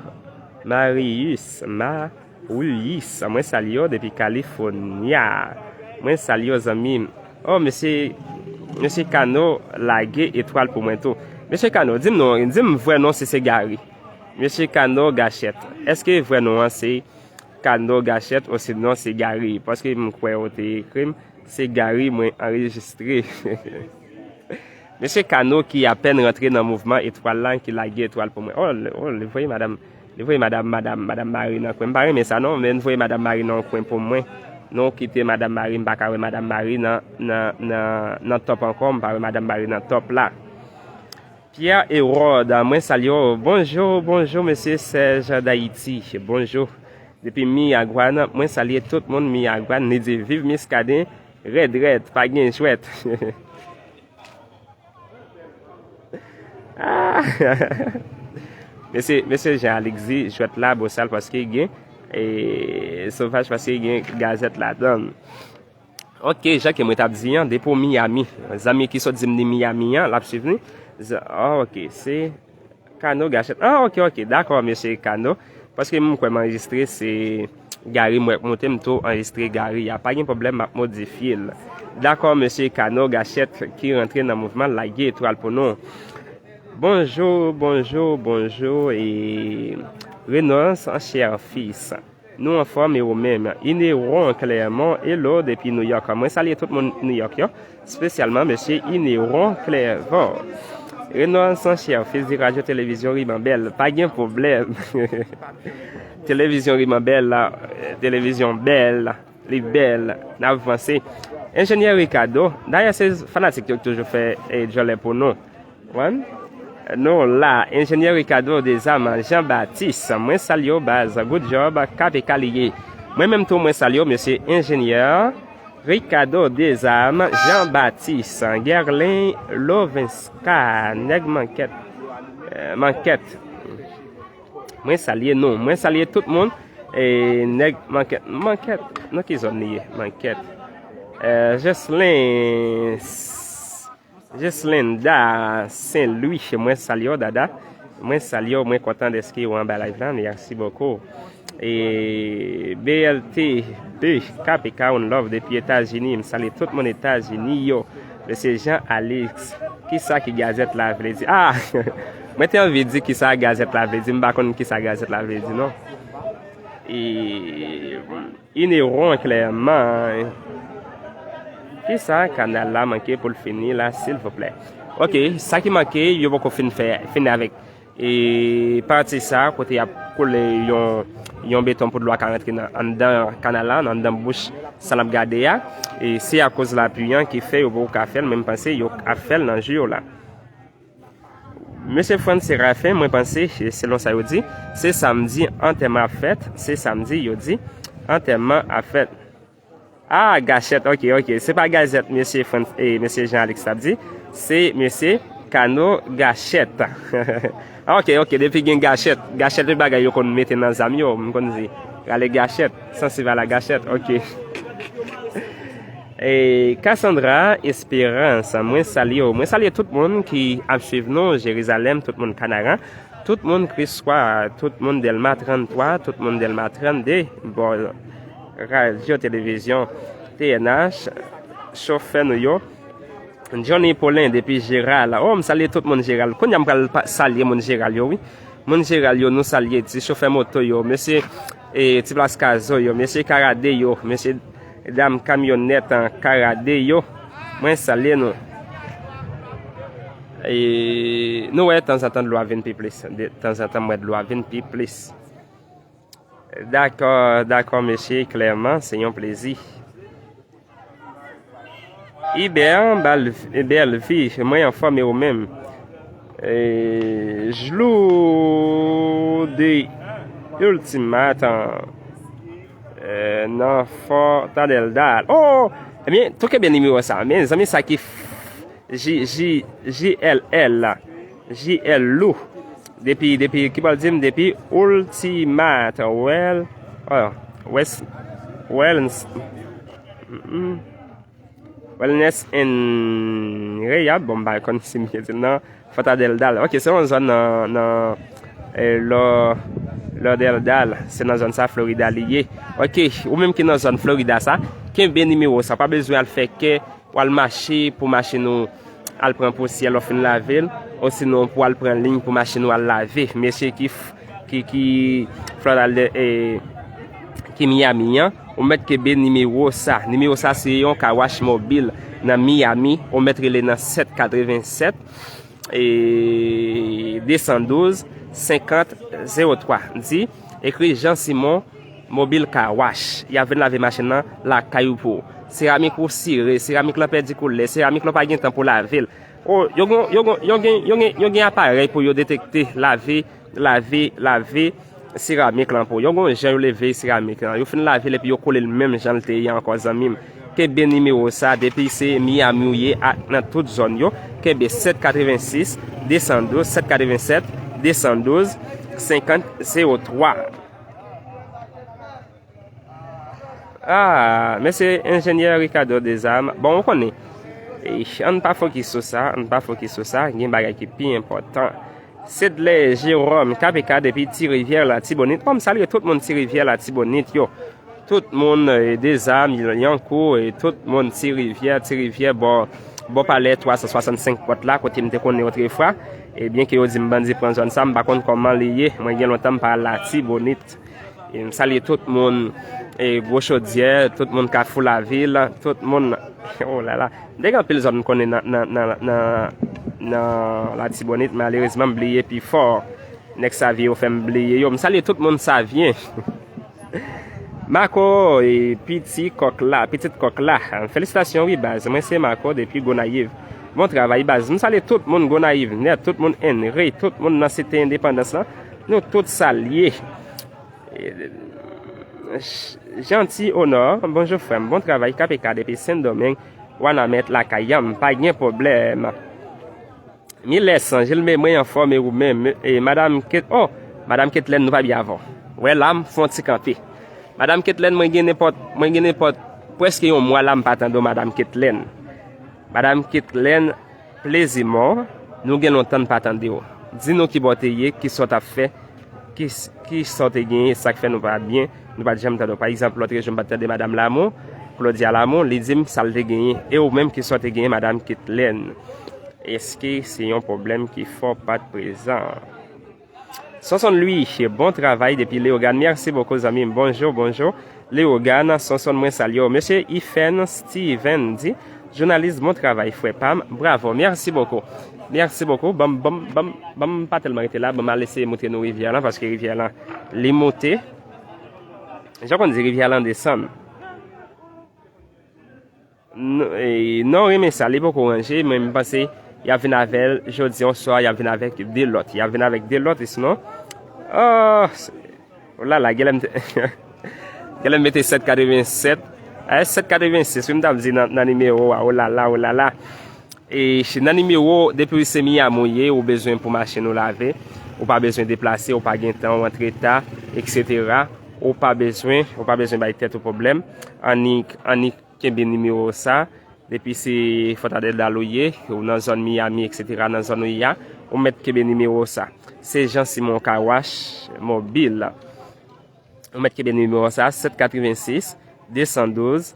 Marius, Marius, mwen salye w depi California. Mwen salye w, zanmi m. Oh, mesye, mesye Kano lage etwal pou mwen tou. Mesye Kano, di m non, di m vrè non si se Gary. Mesye Kano Gachèt, èske vrè non an se Kano Gachèt osinon se Gary? Paske m kwè ou te ekri m, se Gary mwen anrejistre. Mesye Kano ki apèn rantre nan mouvman etwal la, ki lage etwal pou mwen. Oh, l-, oh, li voye madanm, li voye madanm, madanm, madanm Mari nan kwen. M pa renmen sa non, men voye madanm Mari nan yon kwen pou mwen. Non, kite madanm Mari, m pa ka wè madanm Mari nan, nan, nan, nan top ankò, m pa wè madanm Mari nan top la. Pierre Hérode, mwen salye w. Bonjou, bonjou, mesye Serge d'Haïti. Bonjou. Depi Miragwàn, mwen salye tout moun Miragwàn. Li di, viv Muscadin, rèd, rèd, pa gen jwèt. Ah! Mesye, mesye Jean Alex di, jwèt la bosal paske gen, e, sovaj paske gen gazèt ladan l. Ok, jan ke mwen t ap di an, depi w Miami. Zanmi ki sot di m li Miami an, l ap swiv nou. Z-, ah, ok, se Kano Gachèt. Ah, ok, ok, dakò, mesye Kano. Paske m kwè m anrejistre, se Gary m wè k moute, m tou anrejistre Gary a. Pa gen pwoblèm, m ap modifye l. Dakò, mesye Kano Gachèt ki rantre nan mouvman, lage etwal pou nou. Bonjou, bonjou, bonjou, e Renonce en chair fils. Nou anfòm e ou menm? Ineron Clermont, hello depi New York. Mwen salye tout moun New York yo, espesyalman mesye Ineron Clermont. Renonce en chair fils di radyo televizyon Rimanbèl, pa gen pwoblèm. Televizyon Rimanbèl la, televizyon bèl, li bèl, n ap vanse. Enjenyè Ricardo, dayè se fanatik yo ki toujou fè, eh, djòlè pou nou. Wan? Nou la, enjenyè Ricardo Dezam, Jean Baptiste, mwen salye w baz, good job, K P K li ye. Mwen menm tou mwen salye w, mesye enjenyè. Ricardo Dezarme, Jean Baptiste, Gerlin Lovenska, nèg mankèt, eh, mankèt. Mwen salye nou, mwen salye tout moun. E nèg mankèt, mankèt, nan ki zòn li ye? Mankèt. Eh, Jocelyn, Jeslinda Saint Louis, mwen salye w, dada. Mwen salye w, mwen kontan dèske w anba live la. Merci beaucoup. E B L T de K P K, one love depi Etazini. M salye tout moun Etazini yo. Mesye Jean Alex, kisa ki gazèt la vle di? Ah! Mwen te anvi di kisa gazèt la vle di. M pa konn kisa gazèt la vle di, non. E Ineron, klèman. Kisa kanal la manke pou l fini la, silvouplè? Ok, sa ki manke, yo poko fin fè, fini avèk. E pati sa, kote y ap koule yon, yon beton pou dlo a ka rantre nan, anndan kanal la, nan anndan bouch sa n ap gade a. E se akoz lapli an ki fè yo poko ka fè l, men m panse yo ap fè l nan jou yo la. Mesye Frantz Séraphin, mwen panse, selon sa yo di, se samdi antèman ap fèt, se samdi yo di antèman ap fèt. Ah, gachèt, ok, ok. Se pa gazèt mesye Frantz, e mesye Jean Alex t ap di, se mesye Kano Gachèt. Ah, ok, ok, depi gen gachèt, gachèt se bagay yo konn mete nan zam yo, m konn di, rale gachèt, sansib a la gachèt, ok. E Cassandra Esperance, mwen salye w. Mwen salye tout moun ki ap swiv nou, Jerizalèm, tout moun Kanaran, tout moun Kriswa, tout moun Dèlma trannntwa, tout moun Dèlma trannde, bò radyo televizyon T N H, chofè nou yo, Johnny Paulin depi Jeral. Oh, m salye tout moun Jeral. Kounye a m pral pa- salye moun Jeral yo, wi. Moun Jeral yo, nou salye ti chofè moto yo, mesye, e, ti plas kazo yo, mesye karade yo, mesye dam kamyonèt an karade yo. Mwen salye nou. E, nou wè, tanzantan dlo a vin pi plis. De, tanzantan m wè dlo a vin pi plis. Dakò, dakò, mesye, klèman, se yon plezi. Iber Bal- Bèlvi, mwen anfòm e ou menm? E, Jlou de Ultimat, e, nan Fortaleza. Oh! Ebyen, tou kenbe nimewo sa. Men, zanmi sa ki f- J, J, J L L la. J L Lou. Depi, depi, ki bò l di m? Depi Ultimat. Well, oh, West, Wellness, mm, Wellness and Rehab. Bon, m pa konn si m byen di l nan Fort Lauderdale. Ok, se yon zòn nan, nan, eh, Lò-, Lauderdale. Se nan zòn sa, Florida li ye. Ok, ou menm ki nan zòn Florida sa, kenbe nimewo sa. Pa bezwen al fè kè w al mache pou machin ou al pran pousyè lè w fin lave l, osinon pou al pran liy pou machin ou al lave. Mesye ki, ki, ki Florida, e, ki Miami an, ou mèt kenbe nimewo sa. Nimewo sa se yon car wash mobil nan Miami, ou mèt rele nan sèt katrevennsèt, e, de san douz, senkant, zewo twa. Di, ekri Jean Simon Mobil Car Wash. Y ap vin lave machin nan lakay ou pou ou. Seramik ou sire, seramik lan pèdi koulè, seramik lan pa gen tan pou lave l. O, yo gen, yo gen, yo gen, yo gen, yo gen aparèy pou yo detekte lave, lave, lave seramik lan pou ou. Yo gen yon jan yo leve seramik lan. Yo fin lave l epi yo kole l menm jan l te ye ankò, zanmi m. Kenbe nimewo sa, depi se Miami ou ye ak nan tout zòn yo. Kenbe sèt katrevensis, de san douz, sèt katrevennsèt, de san douz, senkant, zewo twa. Ah, mesye enjenyè Ricardo Dezarme. Bon, ou konnen. Eish, ann pa fokis sou sa, ann pa fokis sou sa. Gen bagay ki pi enpòtan. Sedley Jerome, K P K depi Ti Rivyè Latibonit. Bon, m salye tout moun Ti Rivyè Latibonit yo. Tout moun, eh, Dezarme, Lyankou, e tout moun Ti Rivyè, Ti Rivyè, bò, bò palè twa san swasannsenk pòt la, kote m te konnen otrefwa. E byen ke yo di m bandi pran zòn sa, m pa konn kòman li ye. Mwen gen lontan m pa al Latibonit. E m salye tout moun, e, Gwo Chodyè, tout moun Kafou Lavil, tout moun, oh la la. M te gen anpil zòn m konnen nan, nan, nan, nan, nan Latibonit, malerezman, m bliye pifò. Nèg Savyen yo fè m bliye yo. M salye tout moun Savyen. Marco, e, piti kòk la, pitit kòk la. Felisitasyon wi, baz. Mwen se Marco depi Gonayiv. Bon travay, baz. M salye tout moun Gonayiv nèt, tout moun Henry, tout moun nan Site Endepandans lan. Nou tout salye. E, Janti Onò, bonjou frè m, bon travay K P K depi Sendomeng, Wanament lakay an, pa gen pwoblèm. Milès, Jilme, mwen anfòm e ou menm? E madanm Ket, oh, madanm Ketlèn, nou pa byen avè w. Wè la, m fè yon ti kanpe. Madanm Ketlèn, mwen gen nenpòt, mwen gen nenpòt prèske yon mwa la m pa tande w, madanm Ketlèn. Madanm Ketlèn, plezi mò, nou gen lontan n pa tande w. Di nou kibò w te ye, kisa w t ap fè, ki, kisa w te genyen, sa k fè nou pa t byen, nou pa t janm tande w. Pa egzanp, lòt jou m pa t tande madanm Lamou, Claudia Lamou, li di m sa l te genyen. E ou menm, kisa w te genyen, madanm Ketlèn? Èske se yon pwoblèm ki fè w pa t prezan? Sonson Louis, bon travay depi Leyogàn. Mèsi bokou zanmi m. Bonjou, bonjou. Leyogàn, Sonson mwen salye w. Mesye Ifen Steven di, jounalis, bon travay frè pa m. Bravo, mèsi bokou. Mèsi bokou. Ban m, ban m, ban m, ban m pa tèlman rete la, ban m al eseye moutre nou rivyè lan, paske rivyè lan, li moute. Jan w konn di, rivyè lan desann. Non, e, non, renmen sa, li poko ranje, men m panse y ap vin avè l jodi a oswa y ap vin avèk de lòt. Y ap vin avèk de lòt, sinon, oh, se- oh la la, genlè m te- genlè m mete sèt katrevennsèt, eh, sèt katrevensis, wi, m t ap di nan, nan nimewo a, oh la la, oh la la. E nan nimewo, depi se Miami ou ye, ou bezwen pou machin ou lave, ou pa bezwen deplase, ou pa gen tan, ou antre ta, etsetera. Ou pa bezwen, ou pa bezwen bay tèt ou pwoblèm. Annik, annik kenbe nimewo sa. Depi se Fort Lauderdale ou ye, ou nan zòn Miami, etsetera, nan zòn ou ye a, ou mèt kenbe nimewo sa. Se Jean Simon Car Wash Mobile. Ou mèt kenbe nimewo sa, sèt katrevensis, de san douz,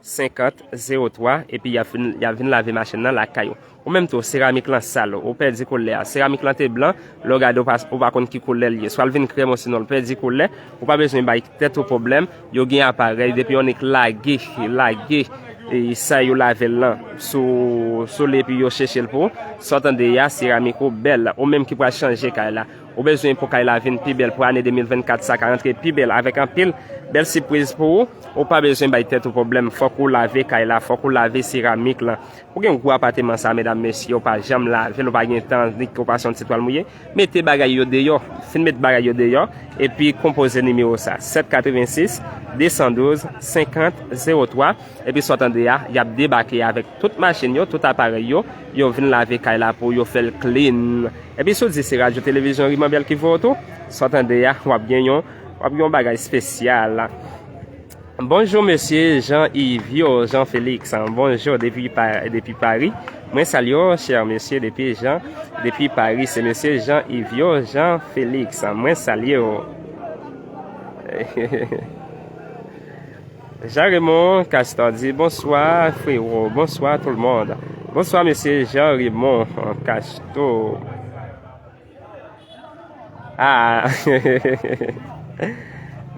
senkant, zewo twa, epi y ap vin, y ap vin lave machin nan lakay ou. Ou menm tou, seramik lan sal, ou pèdi koulè a. Seramik lan te blan, lè w gade, ou pa, ou pa konn ki koulè l ye. Swa l vin krèm, osinon l pèdi koulè, ou pa bezwen bay tèt ou pwoblèm. Yo gen aparèy, depi w annik lage, lage, e, sa yo lave l lan sou, sou li, epi yo cheche l pou ou. Sa w tande a, seramik ou bèl. Ou menm ki pral chanje kay la, ou bezwen pou kay la vin pi bèl, pou ane de mil vennkat sa ka rantre pi bèl, avèk anpil bèl sipriz pou ou. Ou pa bezwen bay tèt ou pwoblèm, fòk ou lave kay la, fòk ou lave seramik lan. Ou gen gwo apateman sa, medam, mesye, ou pa janm lave l, ou pa gen tan, ni ke w pase yon ti twal mouye. Mete bagay yo deyò, fin met bagay yo deyò, epi konpoze nimewo sa, sèt katrevensis, de san douz, senkant, zewo twa, epi sa w tande a, y ap debake avèk tout machin yo, tout aparèy yo, yo vin lave kay la pou yo fè l clean. Epi si w di se radyo televizyon Rimanbèl ki voye w tou, sa w tande a, w ap gen yon, w ap gen yon bagay espesyal. Bonjou mesye Jean Yvio, Jean Félix. Bonjou depi Pa- depi Paris. Mwen salye w chè mesye depi Jean, depi Paris, se mesye Jean Yvio, Jean Félix. Mwen salye w. Jean Raymond Castor di bonswa frero, bonswa tout le monde. Bonswa mesye Jean Raymond Castor. Ah.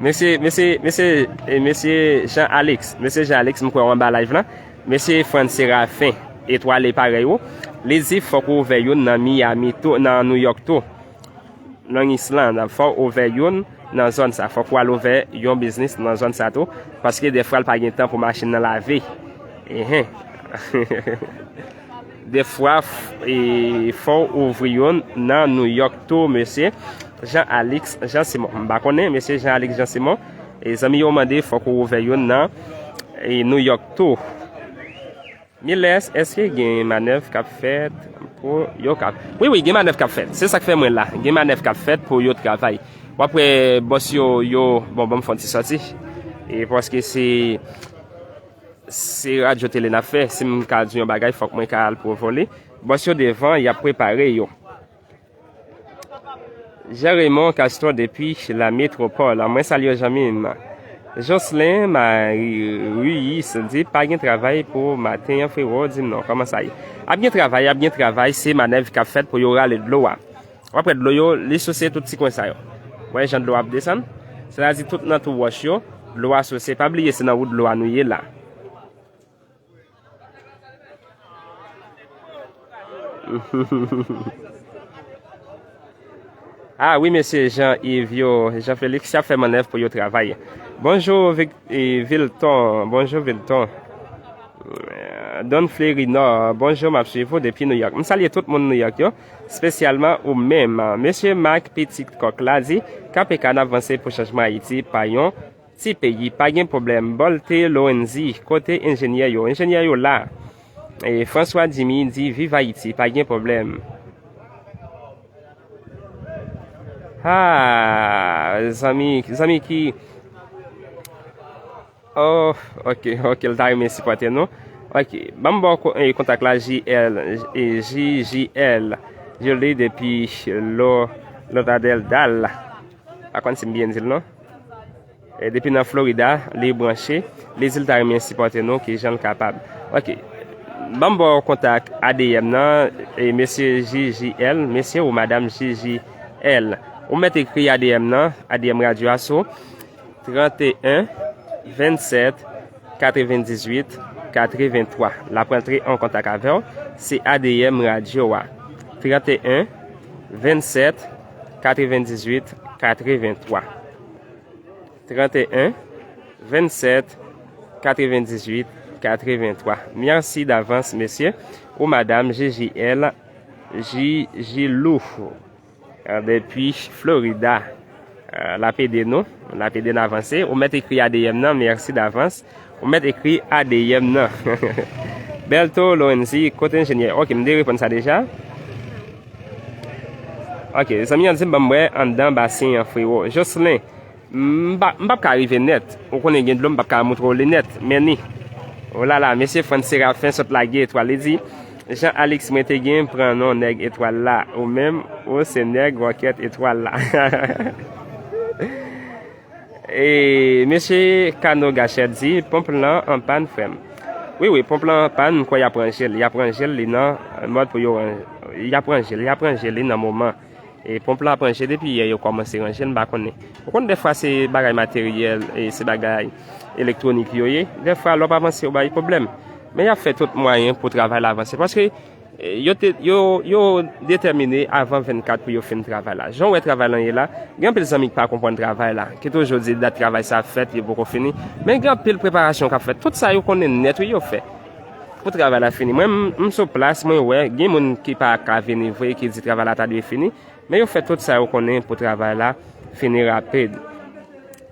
Mesye, mesye, mesye, eh, mesye Jean Alex, mesye Jean Alex, m kwè w anba live lan. Mesye Franz Séraphin, etwale parèy ou. Li di fòk ou ouvè youn nan Miami tou, nan New York tou. Long Island, fò w ouvè youn nan zòn sa. Fòk ou al ouvè yon biznis nan zòn sa tou, paske dèfwa l pa gen tan pou machin nan lave. Enhen. Dèfwa, f- e, fò w ouvri youn nan New York tou, mesye Jean Alex Jean Simon. M pa konnen, mesye Jean Alex Jean Simon. E zanmi yo mande fòk ou ouvè youn nan, e, New York tou. Miles, èske gen manèv k ap fèt pou yo kap- Wi, wi, gen manèv k ap fèt. Se sa k fè mwen la. Gen manèv k ap fèt pou yo travay. W ap wè bòs yo, yo, bon, ban m fè yon ti sòti. E paske se, se radyo tele n ap fè. Si m ka di yon bagay, fòk mwen ka al pwovo li. Bòs yo devan, y ap prepare yo. Jean Raymond Castro depi la metropole. Mwen salye w zanmi m. Jocelyn Marie Ruyis di pa gen travay pou maten an frero, di m non, kòman sa ye? Ap gen travay, ap gen travay, se manèv k ap fèt pou yo rale dlo a. W ap wè dlo yo, li souse tout ti kwen sa yo. Wè jan dlo ap desann? Sètadi tout nan twou wòch yo, dlo a souse. Pa bliye se nan wout dlo a nou ye la. Ah wi mesye Jean Yves yo, Jean Félix y ap fè mannèv pou yo travay. Bonjou Vic- e, Vilton, bonjou Vilton. Don Flérinor, bonjou, m ap swiv ou depi New York. M salye tout moun New York yo, espesyalman ou menm. Mesye Marc Petit Coq la di, K P K n ap vanse pou chanjman Ayiti pa yon Ti peyi, pa gen pwoblèm. Bolte Lorenzi, kote enjenyè yo? Enjenyè yo la. E François Dimy di, viv Ayiti, pa gen pwoblèm. Ah, zanmi, zanmi ki, oh, ok, ok, l ta renmen sipòte nou. Ok, ban m ba w ko-, eh, kontak la, J L, eh, J J L, Julie depi Lo-, Lauderdale. Pa konn si m byen di l non. E depi nan Florida, li branche, li di l ta renmen sipòte nou, ki jan l kapab. Ok. Ban m ba w kontak A D M nan, e mesye J J L, mesye ou madam J J L. Ou mèt ekri A D M nan, A D M radyo a sou trant e en, vennsèt, katrevendizuit, katrevenntwa. L ap rantre an kontak avè w, se A D M radyo a. Trant e en, vennsèt, katrevendizuit, katrevenntwa. Trant e en, vennsèt, katrevendizuit, katrevenntwa. Mèsi davans, mesye ou madam J J L, J J Lou, eh, depi Florida. Eh, l ap ede nou, l ap ede n avanse. Ou mèt ekri A D M nan, mèsi davans. Ou mèt ekri A D M nan. Berto Lorenzi, kote enjenyè? Ok, m te reponn sa deja. Ok, zanmi an di m ban m wè anndan basen an, frewo. Jocelyn, m pa, m p ap ka rive nèt. Ou konnen gen dlo, m p ap ka montre w li nèt. Men ni. O la la, mesye Frantz Séraphin sot lage etwal. Li di, Jean Alex, mwen te gen pran non nèg etwal la. Ou menm, ou se nèg wòkèt etwal la. E mesye Kano Gachèt di, ponp lan an pàn, frè m. Wi, wi, ponp lan an pàn, m kwè y ap ranje l. Y ap ranje l, li nan mòd pou yo ran-, y ap ranje l, y ap ranje l, li nan moman. E ponp la ap ranje depi yè, yo kòmanse ranje l, m pa konnen. Ou konn dèfwa se bagay materyèl, e se bagay elektwonik yo ye. Dèfwa lè w pa avanse, yo bay pwoblèm. Men y ap fè tout mwayen pou travay la avanse. Paske, e, yo te, yo, yo detèmine avan vennkat pou yo fin travay la. Jan w wè travay lan ye la, gen anpil zanmi ki pa konprann travay la, ki toujou di dat travay sa ap fèt, li poko fini. Men gen anpil preparasyon k ap fèt. Tout sa yo konnen nèt, wi, yo fè pou travay la fini. Mwen, m, m sou plas, mwen wè, gen moun ki pa ka vini vre, ki di travay la ta dwe fini. Men yo fè tout sa yo konnen pou travay la fini rapid.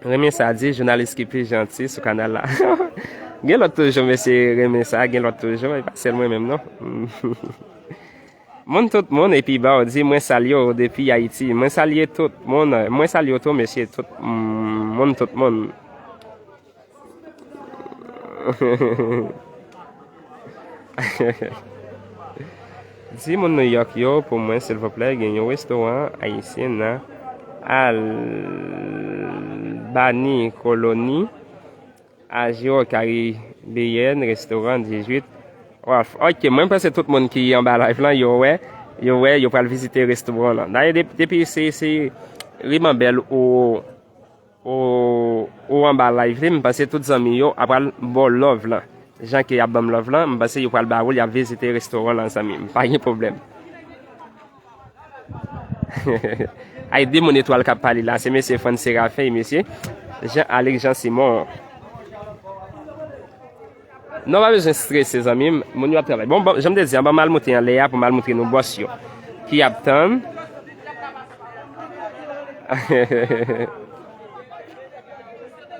Renmen sa di, jounalis ki pi janti sou kanal la. Gen lòt toujou, mesye renmen sa, gen lòt toujou, e pa sèl mwen menm non. Moun tout moun, epi ba w di, mwen salye w depi Ayiti. Mwen salye tout moun, mwen salye w tou, mesye, tout, mm, moun tout moun. Di moun New York yo pou mwen, silvouplè, gen yon restoran ayisyen nan Albany Colony, Agio Caribbean, restoran dizuit Wharf. Ok, mwen panse tout moun ki anba live lan, yo wè, yo wè, yo pral vizite restoran lan. Dayè, de-, depi se, se Rimanbèl ou ou, ou anba live li, m panse tout zanmi yo ap pral ba w love lan. Jan ke y ap ban m love lan, m panse yo pral ba ou l, y ap vizite restoran lan, zanmi m. Pa gen pwoblèm. Ay, de moun etwal k ap pale la, se mesye Frantz Séraphin e mesye Jean Alex Jean Simon. Non, pa bezwen strese, zanmi m. Moun yo ap travay. Bon, bon, jan m te di an, ban m al moute anlè a pou m al moutre nou bòs yo ki ap tann.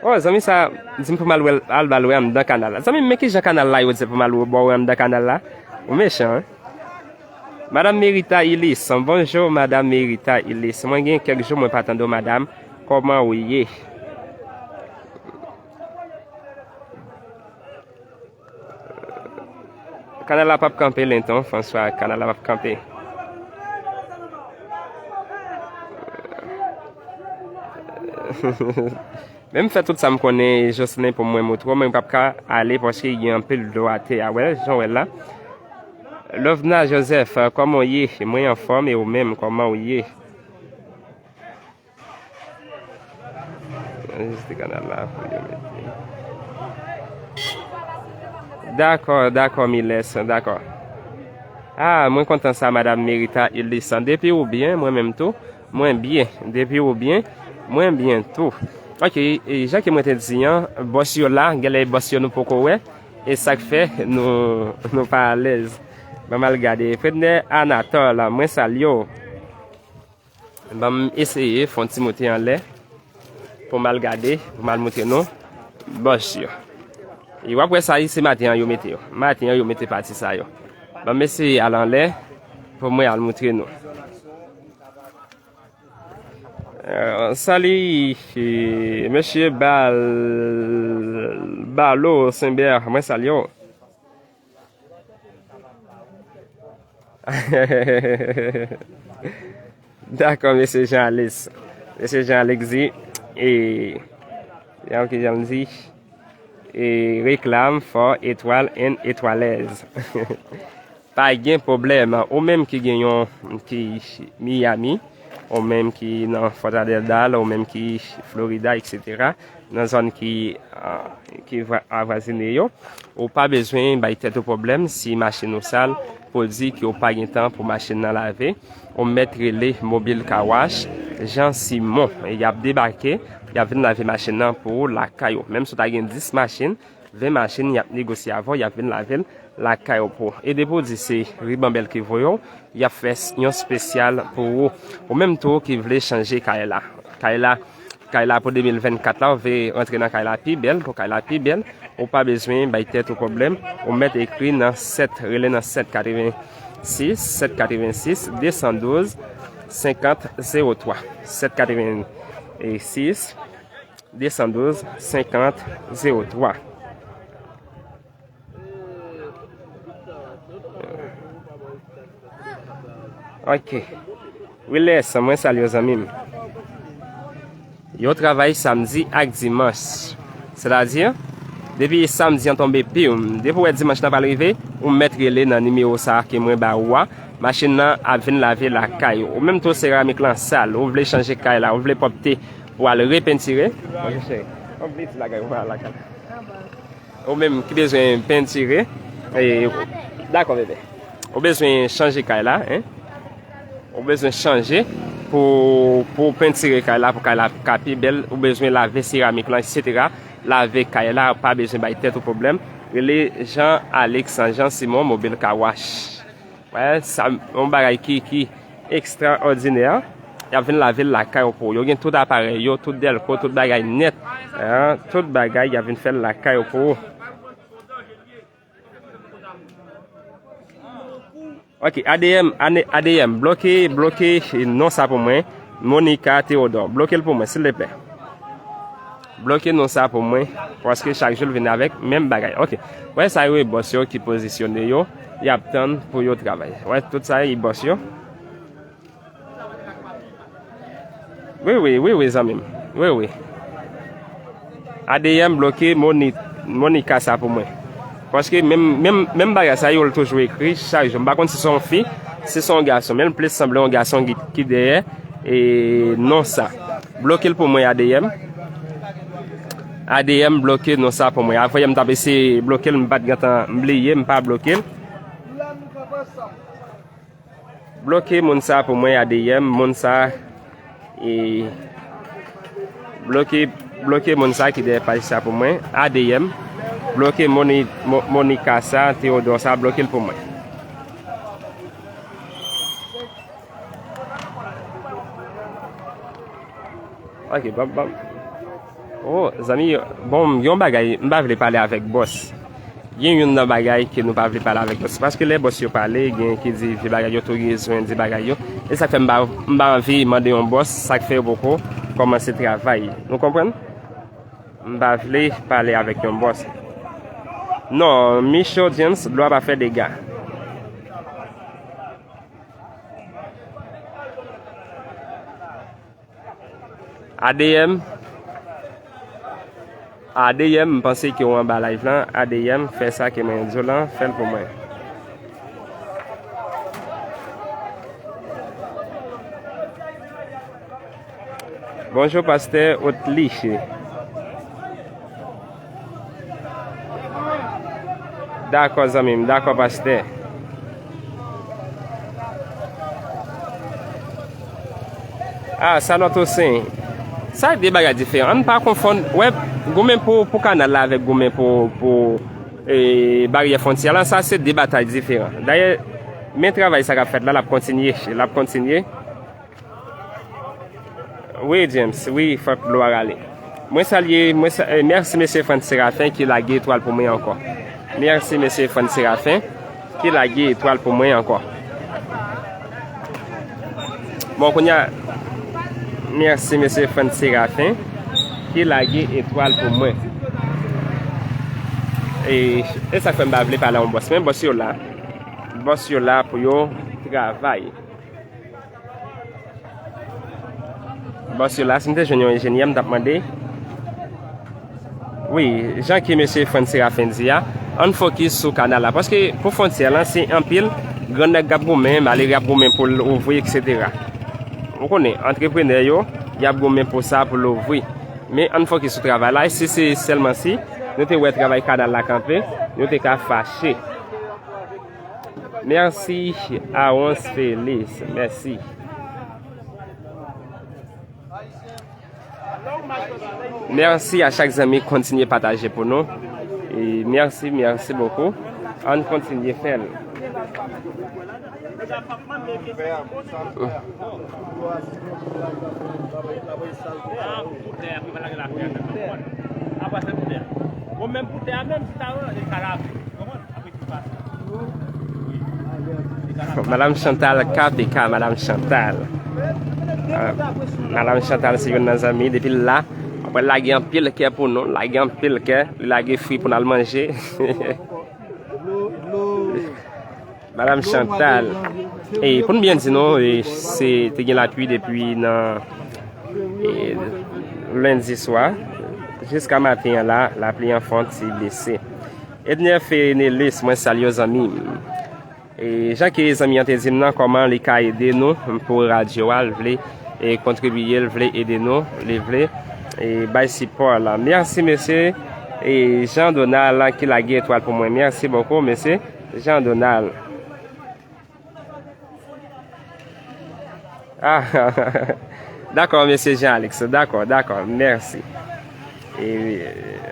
Oh, zanmi sa di m pou m al wè, al ba l wè anndan kanal la. Zanmi m, men ki jan kanal la yo di pou m al wè, ba w wè anndan kanal la? Ou mechan, wi. Madam Merita Ilis, bonjou, Madam Merita Ilis. Mwen gen kèk jou mwen pa tande w, madam. Kòman ou ye? Kanal la p ap kanpe, Lenton François, kanal la p ap kanpe. Men m fè tout sa m konnen, Jocelyn, pou mwen moutre w, men m p ap ka ale paske gen anpil dlo atè a. Wè, jan w wè l la. Lovna Joseph, kòman w ye? Mwen anfòm, e ou menm, kòman w ye? Anrejistre kanal la pou yo mete. Dakò, dakò, Miles, dakò. Ah, mwen kontan sa, Madam Merita Ildesan. Depi ou byen, mwen menm tou, mwen byen. Depi ou byen, mwen byen tou. Ok, e jan ke mwen te di an, bòs yo la, genlè bòs yo nou poko wè. E sa k fè nou, nou pa alèz. Ban m al gade. Fredner Anatole, mwen salye w. Ban m eseye fè yon ti moute anlè. Pou m al gade, pou m al moutre nou bòs yo. E w ap wè sa, se maten an yo mete yo. Maten an yo mete pati sa yo. Ban m eseye al anlè pou mwen al moutre nou. Euh, salut, euh, mesye Bal, Balo Senbè, mwen salye w. Dakò, mesye Jean Alex. Mesye Jean Alex di, e, e, ki jan l di, e, reklam fò etwal and etwalèz. Pa gen pwoblèm. Ou menm ki gen yon, ki Miami, ou menm ki nan Fort Lauderdale, ou menm ki Florida, et cetera, nan zòn ki, ah, ki vwa-, avwazine yo, ou pa bezwen bay tèt ou pwoblèm si machin ou sal, pou di ke w pa gen tan pou machin nan lave. Ou mèt rele Mobil Car Wash, Jean Simon. Y ap debake, y ap vin lave machin nan pou ou lakay ou. Menm si w ta gen dis machin, ven machin, y ap negosye avè w, y ap vin lave l lakay ou pou ou. E depi w di se Ribanbèl ki voye w, y ap fè s-, yon espesyal pou ou. Ou menm tou ki vle chanje kay la. Kay la, kay la pou de mil vennkat la, ou vle rantre nan kay la pi bèl, pou kay la pi bèl, ou pa bezwen bay tèt ou pwoblèm. Ou mèt ekri nan sèt, rele nan sèt katrevensis, sèt katrevensis, de san douz, senkant zewo twa. Sèt katrevensis, de san douz, senkant zewo twa. Ok. Wilès, mwen salye w, zanmi m. Yo travay samdi ak dimanch. Sètadi, depi samdi an tonbe, piw, depi w wè dimanch lan pral rive, ou mèt rele nan nimewo sa a ke mwen ba ou a. Machin nan ap vin lave lakay ou. Ou menm tou seramik lan sal, ou vle chanje kay la, ou vle pwòpte, pou al repentire. Bonjou, cheri. Ou vle ti bagay ou pa lakay la. Ou menm ki bezwen pentire, e, dakò, bebe. Ou bezwen chanje kay la, en? Ou bezwen chanje pou, pou pentire kay la, pou kay la ka pi bèl. Ou bezwen lave seramik lan, et cetera. Lave kay la, pa bezwen bay tèt ou pwoblèm. Rele Jean Alex, Jean Simon, Mobil Car Wash. Wè, sa, yon bagay ki, ki ekstraòdinè. Y ap vin lave l lakay ou pou ou. Yo gen tout aparèy yo, tout dèlko, tout bagay nèt. Hein, tout bagay, y ap vin fè l lakay ou pou ou. Ok, A D M, ane-, A D M, bloke, bloke non sa pou mwen. Monica Theodore. Bloke l pou mwen, silvouplè. Bloke non sa pou mwen, paske chak jou l vin avèk menm bagay. Ok. Wè sa yo e bòs yo ki pozisyone yo, y ap tann pou yo travay. Wè tout sa e bòs yo. Wi, wi, wi, wi, zanmi m. Wi, wi. A D M bloke Moni-, Monica sa pou mwen. Paske menm, menm, menm bagay sa yo, l toujou ekri chak jou. M pa konn si se yon fi, si se yon gason, men l plis sanble yon gason ki, ki dèyè, e, non sa. Bloke l pou mwen, A D M. A D M bloke non sa pou mwen. Avè yè m t ap eseye bloke l, m pa t gentan, m bliye, m pa bloke l. Bloke moun sa pou mwen, A D M, moun sa, e, bloke, bloke moun sa ki dèyè paj sa pou mwen, A D M, bloke Moni-, Mo-, Monica sa, Theodore sa, bloke l pou mwen. Ok, bon, bon. Oh, zanmi, bon, yon bagay, m pa vle pale avèk bòs. Gen youn nan bagay ke nou pa vle pale avèk bòs. Paske lè bòs yo pale, gen ki di vye bagay yo, tou rezon di bagay yo. E sa k fè m pa, m pa anvi mande yon bòs, sa k fè yo poko kòmanse travay. Nou konprann? M pa vle pale avèk yon bòs. Non, Michaud James, dlo a pa fè dega. A D M, A D M, m panse ke w anba live lan. A D M, fè sa ke mwen di w lan, fè l pou mwen. Bonjou, pastè Otlich. Dakò, zanmi m. Dakò, pastè. Ah, Sanòt Osen. Sa de bagay diferan. Ann pa konfonn. Wè, goumen pou, pou kanal la avèk goumen pou, pou, e, baryè fwontyè la, sa se de batay diferan. Dayè, men travay sa k ap fèt la, l ap kontinye. L ap kontinye. Wi, James, wi, fòk dlo a rale. Mwen salye, mwen sa, eh, mèsi mesye Frantz Séraphin ki lage etwal pou mwen ankò. Mèsi mesye Frantz Séraphin ki lage etwal pou mwen ankò. Bon, kounye a, mèsi mesye Frantz Séraphin ki lage etwal pou mwen. E, e sa k fè m pa vle pale a yon bòs, men bòs yo la. Bòs yo la pou yo travay. Bòs yo la, si m te jwenn yon enjenyè, m t ap mande. Wi, jan ke mesye Frantz Séraphin di a, ann fokis sou kanal la. Paske pou fwontyè lan, se anpil grann nèg k ap goumen, malere ap goumen pou l ouvri, etsetera. Ou konnen, antreprenè yo, y ap goumen pou sa, pou louvri. Men ann fokis sou travay la, e si se sèlman si nou te wè travay kanal la kanpe, nou te ka fache. Mèsi, Awons Felis. Mèsi. Mèsi a chak zanmi, kontinye pataje pou nou. E mèsi, mèsi bokou. Ann kontinye fè l. Madam Chantal, K P K, Madam Chantal. Ah, Madam Chantal se youn nan zanmi, depi l la, apre lage anpil kè pou nou, lage anpil kè, li lage fwi pou n al manje. Madam Chantal. E pou n byen di nou, e, se te gen lapli depi nan, e, lendi swa jiska maten an la, lapli an fè yon ti bese. Edner Fenelis, mwen salye w zanmi m. E jan ke zanmi an te di m nan, kòman li ka ede nou pou radyo a, l vle, e, kontribiye, l vle ede nou, li vle, e, bay sipò la. Mèsi mesye, e, Jean Donald ki lage etwal pou mwen. Mèsi bokou mesye Jean Donald. Ah, dakò, mesye Jean Alex. Dakò, dakò. Mèsi. E,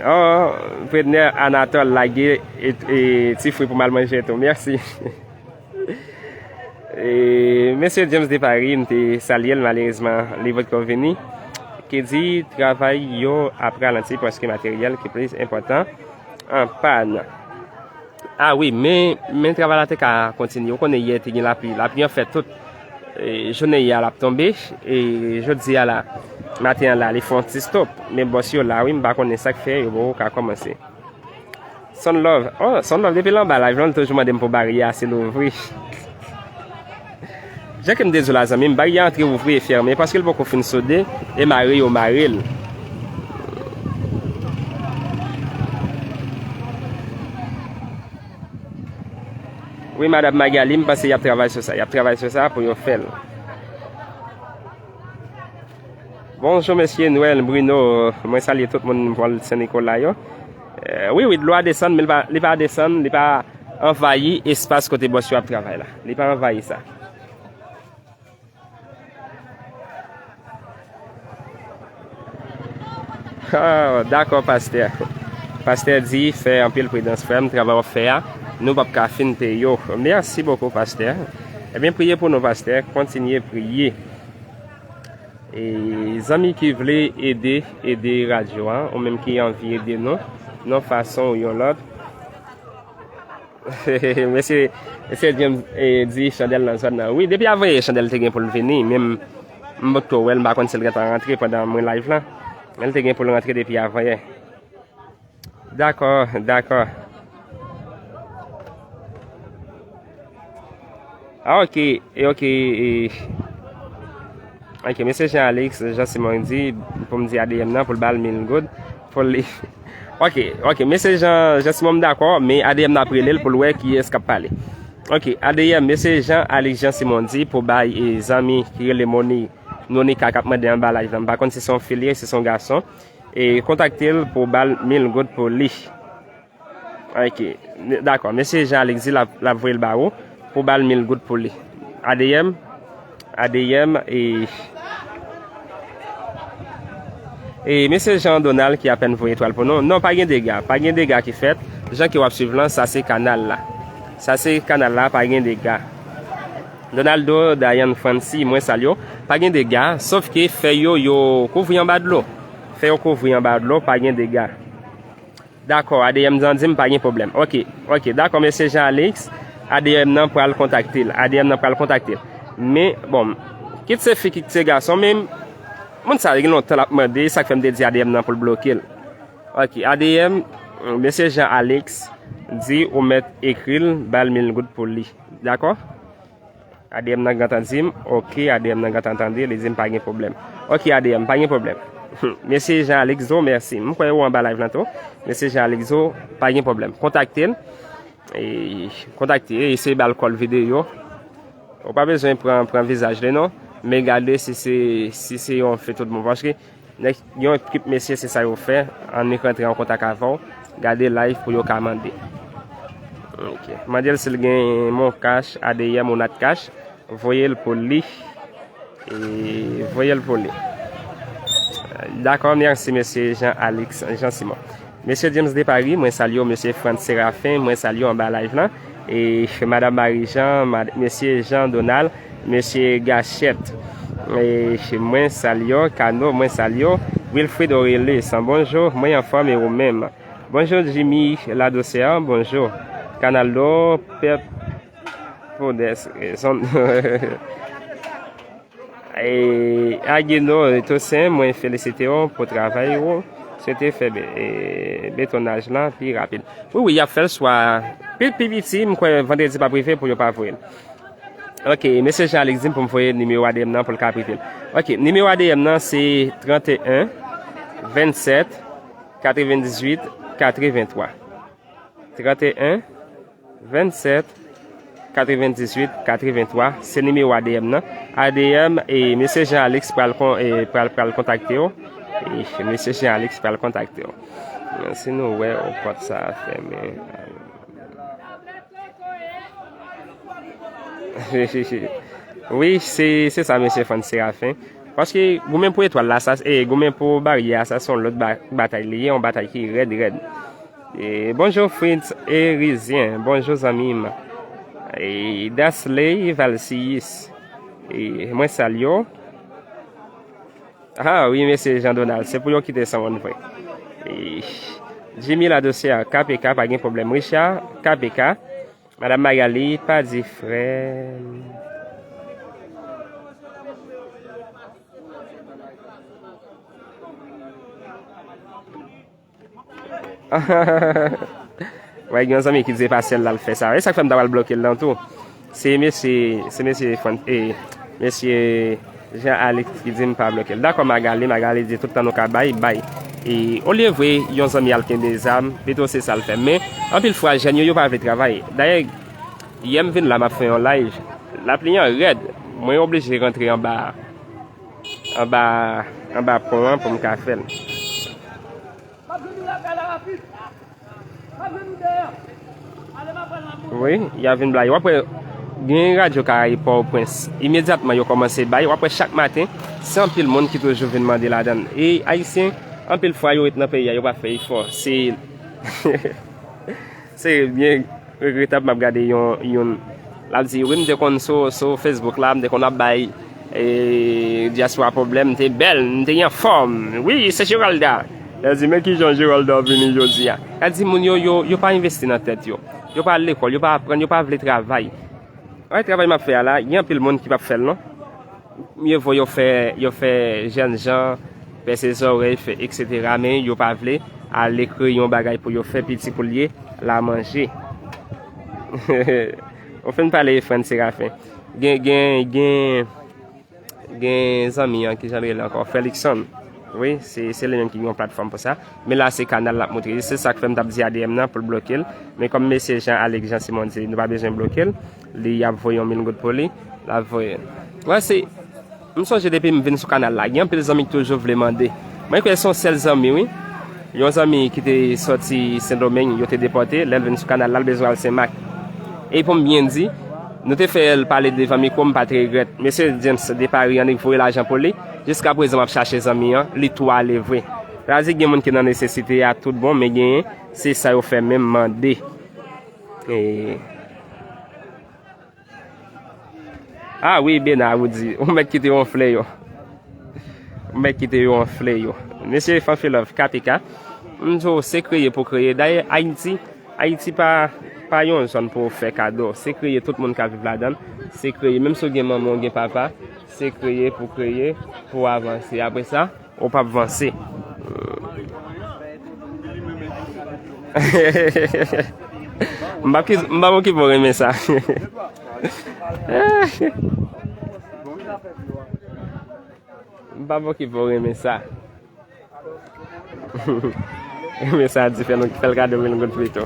oh, Predner Anatole lage e, e, ti fwi pou m al manje tou. Mèsi. E, mesye James de Paris, m te salye l, malerezman, li potko vini. Ki di, travay yo ap ralanti paske materyèl ki plis enpòtan an pàn. Ah wi, men, men travay la te ka kontinye. Ou konnen yè te gen lapli. Lapli an fè tout, e, jounen yè a l ap tonbe. E jodi a la, maten an la, li fè yon ti stop. Men bòs yo la, wi, m pa konnen sa k fè yo poko ka kòmanse. Son Love. Oh, Son Love, depi l anba live lan, li toujou mande m pou baryè a si l ouvri. Jan ke m te di w la, zanmi m, baryè a antre ouvri e fèmen, paske l poko fin sode, e mare yo mare l. Wi, Madam Magali, m panse y ap travay sou sa. Y ap travay sou sa pou yo fè l. Bonjou, mesye Noël Bruno. Mwen salye tout moun Vòl Sen Nikola yo. Eh, wi, wi, dlo a desann, men li pa, li pa desann, li pa anvayi espas kote bòs yo ap travay la. Li pa anvayi sa. Ah, dakò, pastè. Pastè di, fè anpil pridans, frè m, travay w ap fè a, nou p ap ka fin peye w. Mèsi bokou, pastè. Ebyen, priye pou nou, pastè. Kontinye priye. E zanmi ki vle ede, ede radyo a, ou menm ki anvi ede nou, yon fason ou yon lòt. Mesye, mesye James, e, di chandèl nan zòn nan. Wi, depi avanyè chandèl te gen pou l vini, men m, m potko wè l, m pa konn si l gentan rantre pandan mwen live lan. Men l te gen pou l rantre depi avanyè. Dakò, dakò. Ah, ok, e, ok, e. Ok, mesye Jean Alex, Jean Simon di, pou m di A D M nan, pou l ba l mil goud, pou li. Ok, ok, mesye Jean, Jean Simon, m dakò, men A D M nan ap rele l pou l wè kiyès k ap pale. Ok, A D M, mesye Jean Alex Jean Simon di, pou bay, e, zanmi ki rele Moni, Monica k ap mande anba live lan. M pa konn si se yon fi l ye, si se yon gason. E kontakte l pou ba l mil goud pou li. Ok, dakò. Mesye Jean Alex di l ap, l ap voye l ba ou pou ba l mil goud pou li. A D M, A D M, e, e mesye Jean Donald ki apèn voye etwal pou nou. Non, pa gen dega, pa gen dega ki fèt. Jan ke w ap swiv lan, sa se kanal la. Sa se kanal la, pa gen dega. Donaldo, Dayan, Franci, mwen salye w. Pa gen dega, sòf ke fèy yo, yo kouvri anba dlo. Fè yo kouvri anba dlo, pa gen dega. Dakò, A D M nan di m pa gen pwoblèm. Ok, ok, dakò, mesye Jean Alex, A D M nan pral kontakte l. A D M nan pral kontakte l. Men, bon, kit se fi, kit se gason, men moun sa gen lontan l ap mande, sa k fè m te di A D M nan pou l bloke l. Ok, A D M, mesye Jean Alex di ou mèt ekri l, ba l mil goud pou li. Dakò? A D M nan gentan di m, ok, A D M nan gentan tande, li di m pa gen pwoblèm. Ok, A D M, pa gen pwoblèm. Mesye Jean Alex di w mèsi. M kwè ou anba live lan tou. Mesye Jean Alex di w pa gen pwoblèm. Kontakte l. E, kontakte, eseye ba l kòl videyo. Ou pa bezwen pran, pran vizaj li non. Men gade si se, si se yon fi tout bon. Paske nèg, yon ekip mesye, se sa yo fè. Annik rantre an kontak avè w. Gade live pou yo ka mande. Ok. Mande l si l gen Mon Cash, A D M ou Nat Cash. Voye l pou li. E, voye l pou li. Dakò, mèsi, mesye Jean Alex, Jean Simon. Mesye James de Paris, mwen salye w, mesye Frantz Séraphin, mwen salye w anba live lan. E, madanm Marie Jean, mad-, mesye Jean Donald, mesye Gachette. E, mwen salye w, Kano, mwen salye w. Wilfrid Aurelius, bonjou, mwen anfòm e ou menm? Bonjou, Jimmy Ladouceur, bonjou. Kanaldo, pèp, pou des rezon. E, Aguino Toussaint, mwen felisite w pou travay ou. Swete fè be-, e, betonaj lan pi rapid. Wi, wi, y ap fè l swa pi, pi piti, m kwè vandredi p ap rive pou yo pa voye l. Ok, mesye Jean Alex di m pou m voye nimewo A D M nan pou l ka prive l. Ok, nimewo A D M nan se trannteyen, vennsèt, katrevendizuit, katrevenntwa. Trannteyen, vennsèt, katrevendizuit, katrevenntwa, se nimewo A D M nan. A D M, e, mesye Jean Alex pral kon-, e, pral, pral kontakte w. E, mesye Jean Alex pral kontakte w. Si nou wè yon pòt sa a fèmen. Wi, se, se sa, mesye Frantz Séraphin. Paske goumen pou etwal la, sa, e, goumen pou baryè a, sa se yon lòt ba-, batay li ye, yon batay ki rèd, rèd. E, bonjou, Fritz Erizyen. Bonjou, zanmi m. E, Dasley Valsiyis. E, mwen salye w. Ah, wi, mesye Jean Donald. Se pou yo kite san wonn vre. E, Jimmy Ladouceur, K P K, pa gen pwoblèm. Richard, K P K. Madanm Magali, pa di frè m. Wè, gen yon zanmi ki di se pa sèl la l fè sa. E sa k fè m ta pral bloke l lan tou. Se mesye, se mesye Fran-, e, mesye Jean Alex ki di m pa bloke l. Dakò, Magali, Magali di tout tan nou ka bay, bay. E olye vre yon zanmi al kenbe zam, pito se sa l fè. Men, anpil fwa, jèn yo, yo pa vle travay. Dayè, yè m vin la, m ap fè yon live. Lapli an rèd. Mwen oblije rantre anba, anba, anba pon an pou m ka fè l. Wi, y a vin blayi. W ap wè, gen radyo Karayib Pòtoprens. Imedyatman yo kòmanse bay, w ap wè chak maten, se anpil moun ki toujou vin mande ladan l. E Ayisyen, anpil fwa yo ret nan peyi a, yo pa fè efò. Se, se byen regretab, m ap gade yon, youn. L ap di, wi, m te konn sou, sou Facebook la, m te konn ap bay e, dyaspora pwoblèm, m te bèl, m te anfòm. Wi, se Geralda. L ap di, men kijan Geralda vini jodi a. L ap di, moun yo, yo, yo pa envesti nan tèt yo. Yo pa al lekòl, yo pa aprann, yo pa vle travay. Wè, travay m ap fè a la, gen anpil moun ki p ap fè l non. Mye vo yo fè, yo fè jèn jan, pèse zòrèy, fè, etsetera, men yo pa vle ale kreye yon bagay pou yo fè piti koulye la manje. Ou fin pale Frantz Séraphin. Gen, gen, gen, gen zanmi an, kijan l rele ankò? Felixson. Wi, se, se li menm ki gen yon platfòm pou sa. Men la, se kanal l ap montre. Se sa k fè m t ap di A D M nan pou l bloke l. Men kòm mesye Jean Alex Jean Simon di, nou pa bezwen bloke l. Li ap voye yon mil goud pou li. L ap voye. Wè, se, m sonje depi m vin sou kanal la, gen anpil zanmi ki toujou vle mande. Mwen kwè se yon sèl zanmi, wi. Yon zanmi ki te sòti Sendomeng, yo te depòte, lè l vin sou kanal la, l bezwen al Senmak. E pou m byen di, nou te fè l pale devan mikwo, m pa t regrèt. Mesye James de Paris annik voye lajan pou li. Jiska prezan, m ap chache zanmi an, li tou ale vre. Sa vle di gen moun ki nan nesesite a tout bon, men genyen, se sa yo fè menm mande. E, Ah wi, Bena, ou di, ou mèt kite yo anfle yo. Ou mèt kite yo anfle yo. Mesye Fanfilove K P K, m di w se kreye pou kreye. Dayè, Ayiti, Ayiti pa, pa yon zòn pou w fè kado. Se kreye tout moun ka viv ladan l. Se kreye, menm si w gen manman, w gen papa, se kreye pou kreye, pou w avanse. Apre sa, ou p ap vanse. M p ap ki- m p ap okipe w renmen sa. M p ap okipe w renmen sa. Renmen sa di fè nou fè l kado mil goud pito.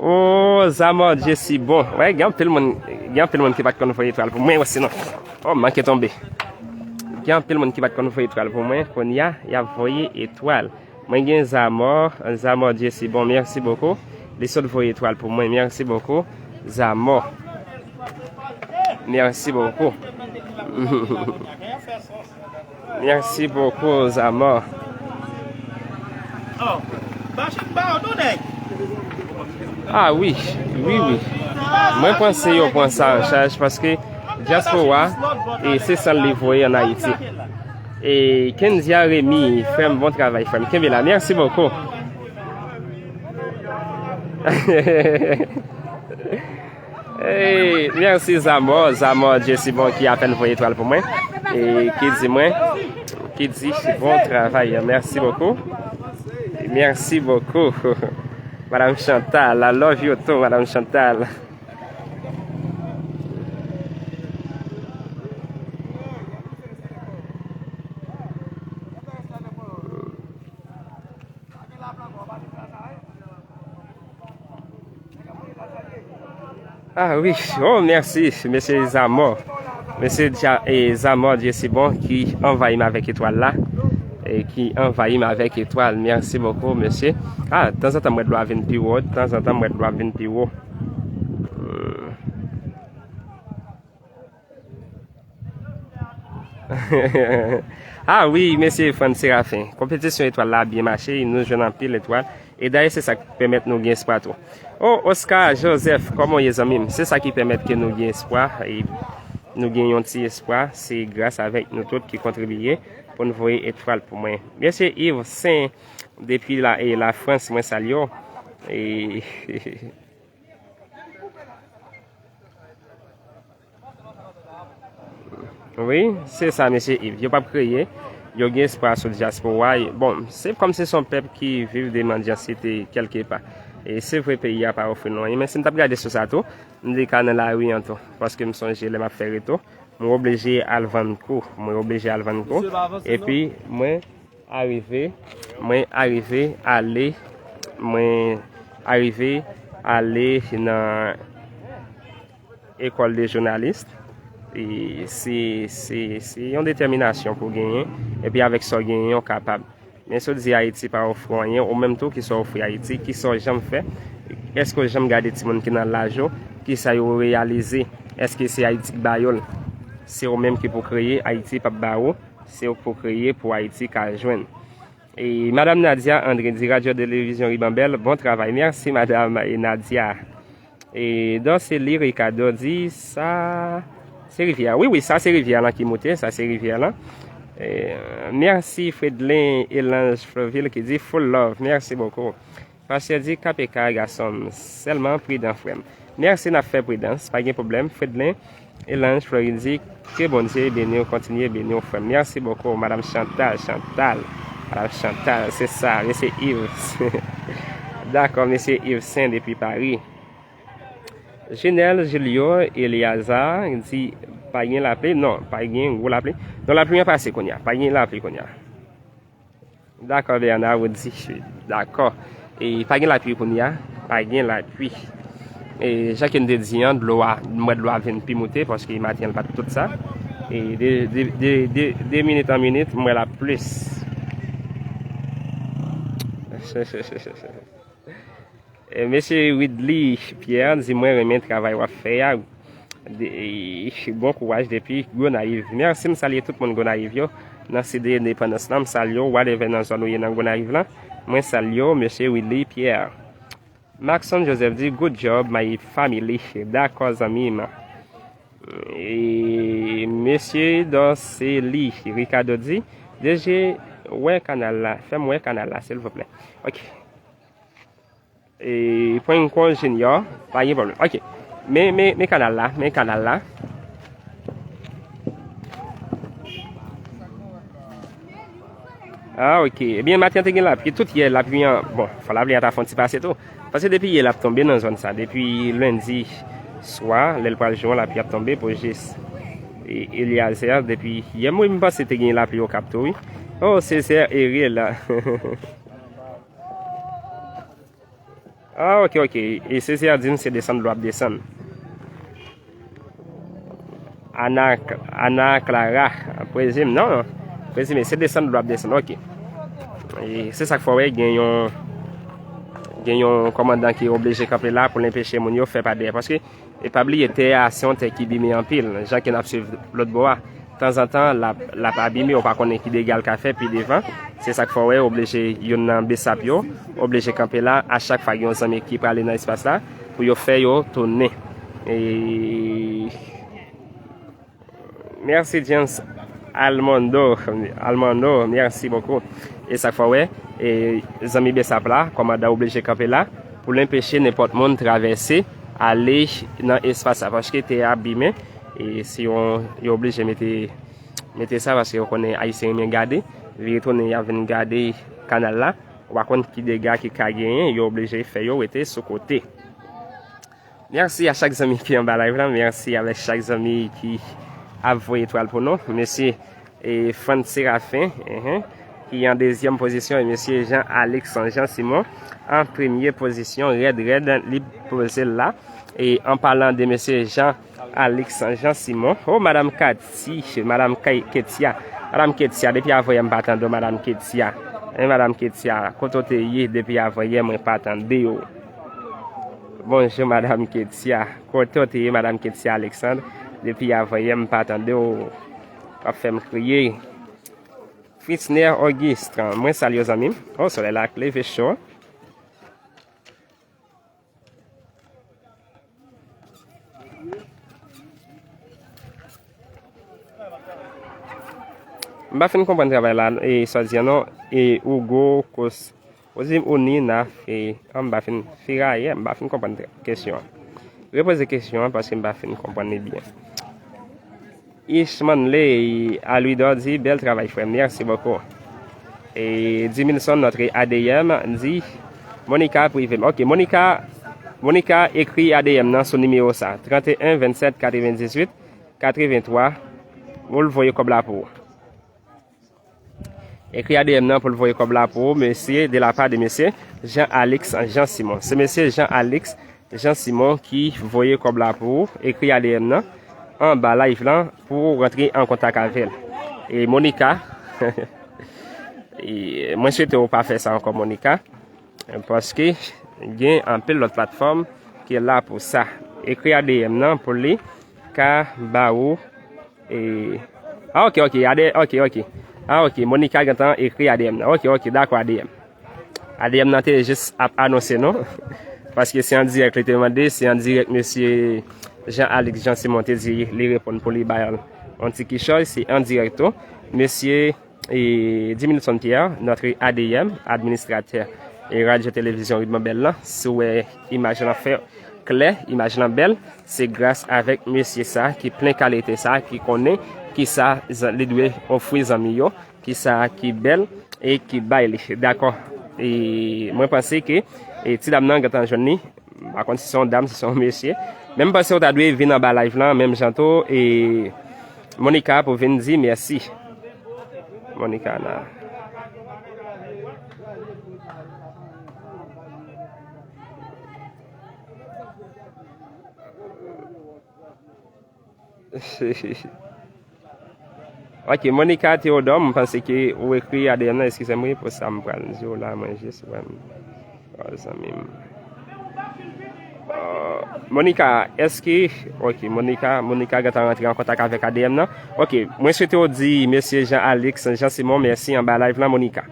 Oh, Zamor Dieu si bon. Wè, gen anpil moun, gen anpil moun ki pa t konn voye etwal pou mwen osi non. Oh, m manke tonbe. Gen anpil moun ki pa t konn voye etwal pou mwen, kounye a, y ap voye etwal. Mwen gen Zamor, Zamor Dieu si bon, merci beaucoup. Li sot voye etwal pou mwen, merci beaucoup, Zamor. Merci beaucoup. Merci beaucoup, Zamor. Ah wi, wi, wi. Mwen panse yo pran sa an chaj paske dyaspora, e se san li voye ann Ayiti. E Kendia Remy, frè m, bon travay, frè m. Kenbe la. Merci beaucoup. Hey, merci Zamor, Zamor Dieu si bon ki apèn voye etwal pou mwen. E ki di mwen, ki di bon travay. Merci beaucoup. Merci beaucoup. Madame Chantal, I love you too, Madame Chantal. Ah wi, oh mèsi, mesye Zamor. Mesye Dja- e Zamor Dieu si bon ki anvayi m avèk etwal la. E ki anvayi m avèk etwal. Mèsi bokou, mesye. Ah, tanzantan m wè dlo a vin pi wo, tanzantan m wè dlo a vin pi wo. Hmm. Ah wi, mesye Frantz Séraphin. Konpetisyon etwal la byen mache, nou jwenn anpil etwal. E dayè se sa k pèmèt nou gen espwa tou. Oh, Oscar Joseph, kòman w ye zanmi m? Se sa ki pèmèt ke nou gen espwa. E nou gen yon ti espwa, se gras avèk nou tout ki kontribiye pou n voye etwal pou mwen. Mesye Yves Saint depi la, e Lafrans, mwen salye w. E Wi, se sa, mesye Yves. Yo p ap kreye. Yo gen espwa sou dyaspora. Bon, se kòmsi se yon pèp ki viv de mandyansite kèlkepa. E se vre peyi a pa ofri nou anyen, men si m t ap gade sou sa tou, m te ka nan lari an tou. Paske m sonje lè m ap fè reto, mwen oblije al vann kou. Mwen oblije al vann kou. Epi, mwen arive, mwen arive ale, mwen arive ale nan ekòl de jounalis. E se, se, se yon detèminasyon pou genyen. Epi avèk sa w genyen, w kapab. Men si w di Ayiti pa ofri w anyen, ou menm tou, kisa w ofri Ayiti, kisa w janm fè? Èske w janm gade timoun ki nan laj ou, kisa yo reyalize? Èske se Ayiti k ba yo l? Se ou menm ki pou kreye, Ayiti p ap ba ou, se ou k pou kreye pou Ayiti ka jwenn. E Madam Nadia André di, Radyo Televizyon Ribambèl, bon travay. Mèsi, Madam, e, Nadia. E Dorcely Ricardo di, sa se rivyè. Wi, wi, sa se rivyè lan ki moute, sa se rivyè lan. E, mèsi Fredlin Elange Fleuville ki di, full love, mèsi bokou. Pastè di, K P K gason m, sèlman pridan frè m. Mèsi, n ap fè pridans, pa gen pwoblèm. Fredlin Elange Fleury di, ke Bondye beni w, kontinye beni w, frè m. Mèsi bokou, Madam Chantal, Chantal. Madam Chantal, se sa, mesye Yves. Dakò, mesye Yves Saint depi Paris. Junel Julio Eliazar di, pa gen lapli? Non, pa gen gwo lapli. Non, lapli an pase kounye a. Pa gen lapli kounye a. Dakò, Bernard, ou di, dakò. E pa gen lapli kounye a, pa gen lapli. E jan ke n te di an, dlo a, m wè dlo a vin pi moute, paske maten an l pa t tout sa. E de, de, de, de, de minit an minit, m wè l ap plis. E, mesye Widly Pierre di, mwen renmen travay w ap fè a. De, e, bon kouraj depi Gonayiv. Mèsi, m salye tout moun Gonayiv yo. Nan Site Endepandans lan, m salye w, whatever nan zòn ou ye nan Gonayiv lan. Mwen salye w, mesye Willy Pierre. Maxon Joseph di, good job, my family. Dakò, zanmi m. E mesye Dorcely Ricardo di, D J, wè kanal la, fè m wè kanal la, silvouplè. Ok. E Prank Junior, pa gen pwoblèm. Ok. Men, men, men kanal la, men kanal la. Ah, ok. Ebyen, maten an te gen lapli. Tout yè, lapli an, bon, fò lapli an ta fè yon ti pase tou. Paske depi yè, l ap tonbe nan zòn sa. Depi lendi swa, lè l pral jou an, lapli ap tonbe pou jis. E Eliezer, depi yè, mwen, m panse te gen lapli Okap tou, wi. Oh, Césaire Eril. Ah, ok, ok. E Césaire di m se desann dlo ap desann. Ana, Ana Clara, prezime, non, non. Prezime, se desann dlo ap desann, ok. E se sa k fè w wè gen yon, gen yon kòmandan ki oblije kanpe la pou l enpeche moun yo fè pa dèyè. Paske, e pa bliye, tè a se yon tè ki bime anpil, jan ke n ap swiv lòt bò a. Tanzantan, l ap, l ap abime, ou pa konnen ki dega l ka fè pi devan. Se sa k fè w wè, oblije, youn nan besap yo, oblije kanpe la, a chak fwa gen yon zanmi ki prale nan espas la, pou yo fè yo tounen. E Merci James Almondo. Almondo, merci beaucoup. E sa k fè w wè, e, zanmi besap la, kòmandan oblije kanpe la pou l enpeche nenpòt moun travèse ale nan espas la, paske tè a abime, e si yon, yo oblije mete, mete sa, paske yo konnen Ayisyen renmen gade, vire tounen y ap vin gade kanal la, ou pa konn ki dega ki ka genyen, yo oblije fè yo rete sou kote. Mèsi a chak zanmi ki anba live la. Mèsi avèk chak zanmi ki ap voye etwal pou nou. Mesye, e, Frantz Séraphin, mhm, ki an dezyèm pozisyon, e mesye Jean Alex Jean Simon an premye pozisyon. Rèd, rèd, li poze l la. E an palan de mesye Jean Alex Jean Simon, oh, Madam Cathy, Madam Kay-, Ketia, Madam Ketia, depi avanyè m pa tande w, Madam Ketia. E Madam Ketia, kote w te ye depi avanyè mwen pa tande w? Bonjou, Madam Ketia. Kote w te ye, Madam Ketia Alexandre? Depi avanyè m pa tande w. W ap fè m kriye. Fritner Auguste, mwen salye w, zanmi m. Oh, solèy la k leve cho. M pa fin konprann travay la, e, swadizan non, e, Hugo Kos-, Ozi Oni na, e, an, m pa fin, Firayè, m pa fin konprann tra-, kesyon an. Repoze kesyon an paske m pa fin konprann li byen. Ishmanley Alwidor di, bèl travay, frè m. Mèsi bokou. E Dimilson, notre A D M, di, Monica, prive m. Ok, Monica, Monica, ekri A D M nan sou nimewo sa, trannteyen vennsèt katrevendizuit katreventwa, pou l voye kòb la pou ou. Ekri A D M nan pou l voye kòb la pou ou, mesye, de la pa de mesye Jean Alex Jean Simon. Se mesye Jean Alex Jean Simon ki voye kòb la pou ou. Ekri A D M nan anba live lan pou w rantre an kontak avè l. E Monica, e mwen swete w pa fè sa ankò, Monica, paske gen anpil lòt platfòm ki la pou sa. Ekri A D M nan pou li ka ba ou E, ah, ok, ok, A D M, ok, ok. Ah, ok, Monica gentan ekri A D M nan. Ok, ok, dakò, A D M. A D M nan te jis ap anonse nou. Paske se an dirèk li te mande, se an dirèk mesye Jean Alex Jean Simon te di li reponn pou li bay yon ti kichòy, se an dirèk tou. Mesye e Dimilson Pierre, notre A D M, administratè e Radyo Televizyon Ridman Bèl lan. Si w wè imaj lan fè klè, imaj lan bèl, se gras avèk mesye sa ki plen kalite sa, ki konnen kisa zan-, li dwe ofri zanmi yo, kisa ki bèl e ki bay li. Dakò. E mwen panse ke, e, ti dam nan gentan jwenn li. M pa konn si se yon dam, si se yon mesye. Men m panse w ta dwe vin anba live lan, menm jan tou, e Monica pou vin di mèsi. Monica nan. Ok, Monica Theodore, m panse ke ou ekri A D M nan, eskize m wi pou sa m pral di w la, mwen jis wè m. Oh, zanmi m. Oh, Monica, èske, ok, Monica, Monica gentan rantre an kontak avèk A D M nan. Ok, mwen swete w di mesye Jean Alex Jean Simon mèsi anba live lan, Monica.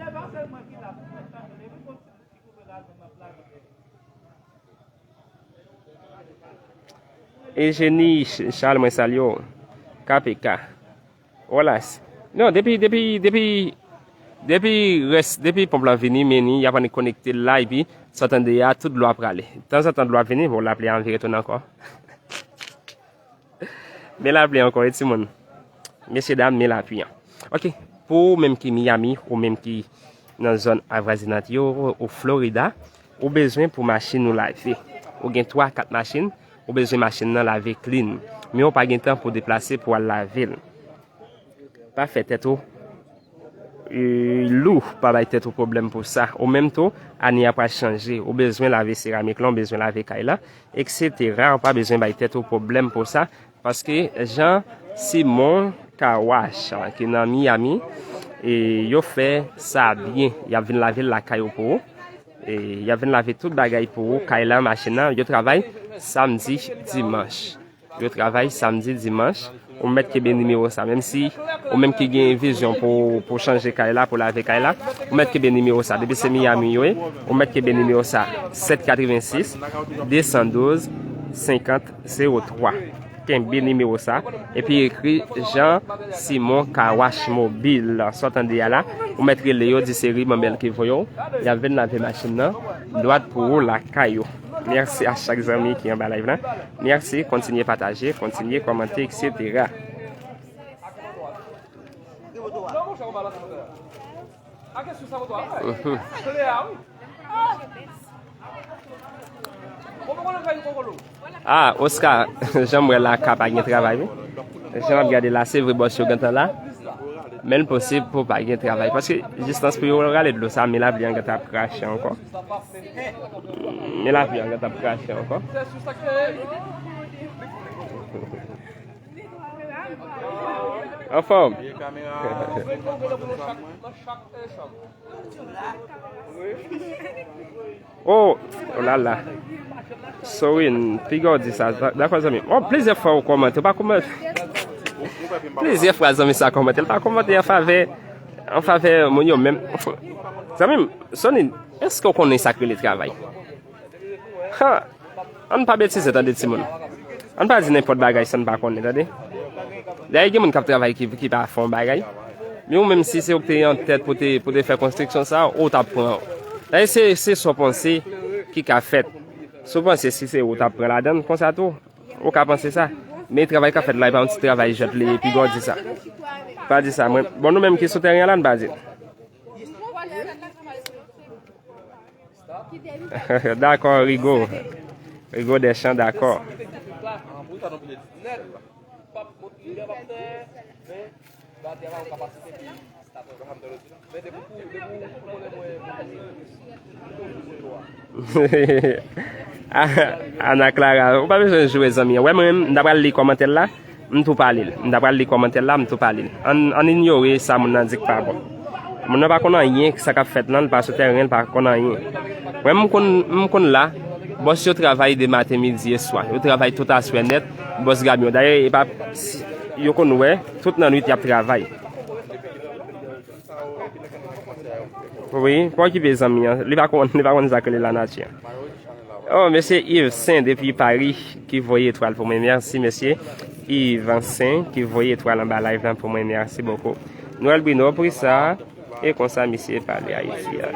Ejeni Ch-, Charles, mwen salye w. K P K. Olas. Non, depi, depi, depi, depi rès, depi ponp lan vini, men ni, y ap annik konekte la, epi sa w tande a, tout dlo a prale. Tanzantan dlo a vini, bon, lapli a anvi retounen ankò. Men lapli ankò, wi, timoun. Mesye dam, men lapli an. Ok, pou ou menm ki Miami, ou menm ki nan zòn avwazinant yo, ou Florida, ou bezwen pou machin ou lave. Ou gen twa, kat machin, ou bezwen machin nan lave clean. Men ou pa gen tan pou deplase pou al lave l. Pa fè tèt ou, e, lou, pa bay tèt ou pwoblèm pou sa. Ou menm tou, ane a pral chanje. Ou bezwen lave seramik lan, ou bezwen lave kay la, et cetera. Ou pa bezwen bay tèt ou pwoblèm pou sa. Paske Jean Simon Car Wash, ki nan Miami, e yo fè sa byen. Y ap vin lave l lakay ou pou ou. E y ap vin lave tout bagay pou ou, kay la, machin nan. Yo travay samdi, dimanch. Yo travay samdi, dimanch. Ou mèt kenbe nimewo sa. Menm si ou menm ki gen vizyon pou, pou chanje kay la, pou lave kay la, ou mèt kenbe nimewo sa. Depi se Miami yo ye, ou mèt kenbe nimewo sa. Sèt katrevensis, de san douz, senkant, zewo twa. Kenbe nimewo sa. Epi ekri Jean Simon Car Wash Mobile. Sa w tande a la, ou mèt rele yo, di se Ribanbèl ki voye w. Y ap vin lave machin nan, dwat pou ou lakay ou. Mèsi a chak zanmi ki anba live la. Mèsi, kontinye pataje, kontinye kòmante, et cetera. Mhm. Ah, Oscar, jan m wè la ka pa gen travay, wi. Jan m ap gade la, se vre bòs yo gentan la. Men l posib pou pa gen travay. Paske distans pou yo rale dlo sa, men lapli an gentan ap krache ankò. Men lapli an gentan ap krache ankò. Anfòm. Oh, oh la la. Sorry, piga w di sa. Da-, dakò, zanmi. Oh, plizyè fwa ou kòmante, ou pa kòmante. Plizyè fwa zanmi sa kòmante. L pa kòmante an favè, an favè moun yo menm. Zanmi m, Sony, èske w konnen sa k rele travay? Ha! Ann pa betize tande timoun. Ann pa di nenpòt bagay san n pa konnen, tande. Dayè gen moun k ap travay ki, ki pa fè yon bagay. Men ou menm si se ou k te an tèt pou te, pou te fè konstriksyon sa, ou t ap pran. Dayè se, se sa w panse ki ka fèt. Si w panse si se ou t ap pran ladan l, konsa tou, ou ka panse sa. Men travay k ap fèt la, e pa yon ti travay jwèt li ye, piga w di sa. Pa di sa, mwen. Bon, nou menm ki sou tèren an la, n pa di. Dakò, Rigo. Rigo Deschamps, dakò. Ana Clara, ou pa bezwen joure zanmi an. Wè mwen menm, m ta pral li kòmantè l la. M tou pa li l. M ta pral li kòmantè l la, m tou pa li l. Ann, ann inyore sa moun nan di k pa bon. Moun nan pa konn anyen sa k ap fèt lan, l pa sou tèren, l pa konn anyen. Mwen, m konn, m konn la, bòs yo travay de maten, midi e swa. Yo travay tout aswè nèt, bòs gamyon. Dayè, e pa, yo konn wè, tout nannwit y ap travay. Wi, pa okipe zanmi an. Li pa konn, li pa konn sa k rele lanati an. Oh, mesye Yves Saint depi Paris ki voye etwal pou mwen. Mèsi, mesye Yves Saint ki voye etwal anba live lan pou mwen. Mèsi bokou. Noël Bruno, poukisa e konsa misye pale Ayiti a?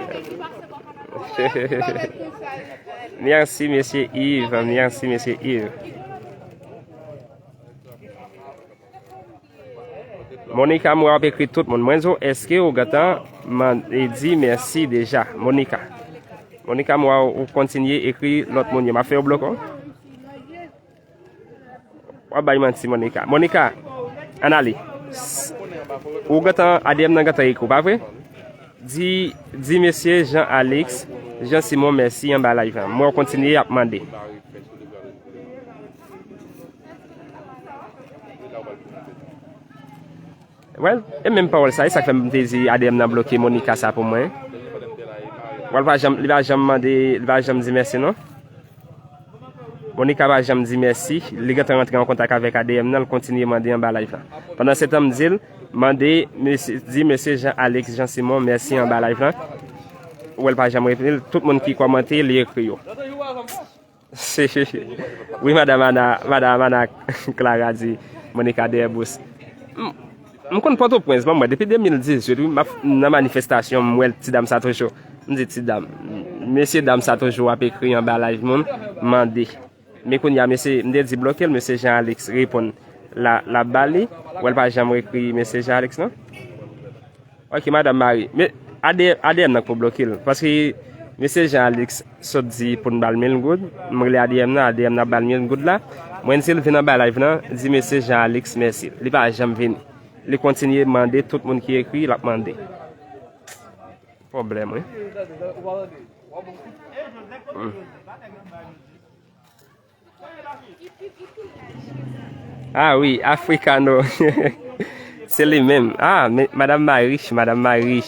Mèsi, mesye Yves. Mèsi, mesye Yves. Monica, m wè w ap ekri tout moun. Mwen di w, èske ou gentan man-, e di mèsi deja? Monica. Monica, m wè w kontinye ekri lòt moun yo. M ap fè yo bloke w. W ap bay manti, Monica. Monica, ann ale. S-, ou gentan, A D M nan gentan ekri w, pa vre? Di, di mesye Jean Alex, Jean Simon mèsi anba live lan. M wè w kontinye ap mande. Well, e menm pawòl sa, e sa k fè m te di A D M nan bloke Monica sa pou mwen. Well, pa janm, li pa janm mande, li pa janm di mèsi non. Monica pa janm di mèsi, li gentan rantre an kontak avèk A D M nan, l kontinye mande anba live la. Pandan se tan m di l, mande mesye, di mesye Jean Alex Jean Simon mèsi anba live la. Well, pa janm reponn, tout moun ki kòmante, li ekri yo. Wi, madanm Ana, madanm Ana Clara di Monica dèyè bous. M, m konn Pòtoprens, ban mwen, depi de mil dizuit, wi, m ap nan manifestasyon, m wè ti dam sa toujou. M di ti dam, mesye dam sa toujou ap ekri anba live moun, mande. Men kounye a, mesye, m te di bloke l, mesye Jean Alex reponn. La, l ap ba li, wè l pa janm ekri mesye Jean Alex, non? Ok, madanm Marie. Men, A D M, A D M nan k pou bloke l. Paske mesye Jean Alex sot di pou n ba l mil goud. M rele A D M nan, A D M nan ap ba l mil goud la. Mwen di l vin anba live nan, di mesye Jean Alex mèsi. Li pa janm vini. Li kontinye mande tout moun ki ekri, l ap mande. Pwoblèm, wi. Hmm. Ah wi, Africano. Se li menm. Ah, men, Madanm Marie, Madanm Marie.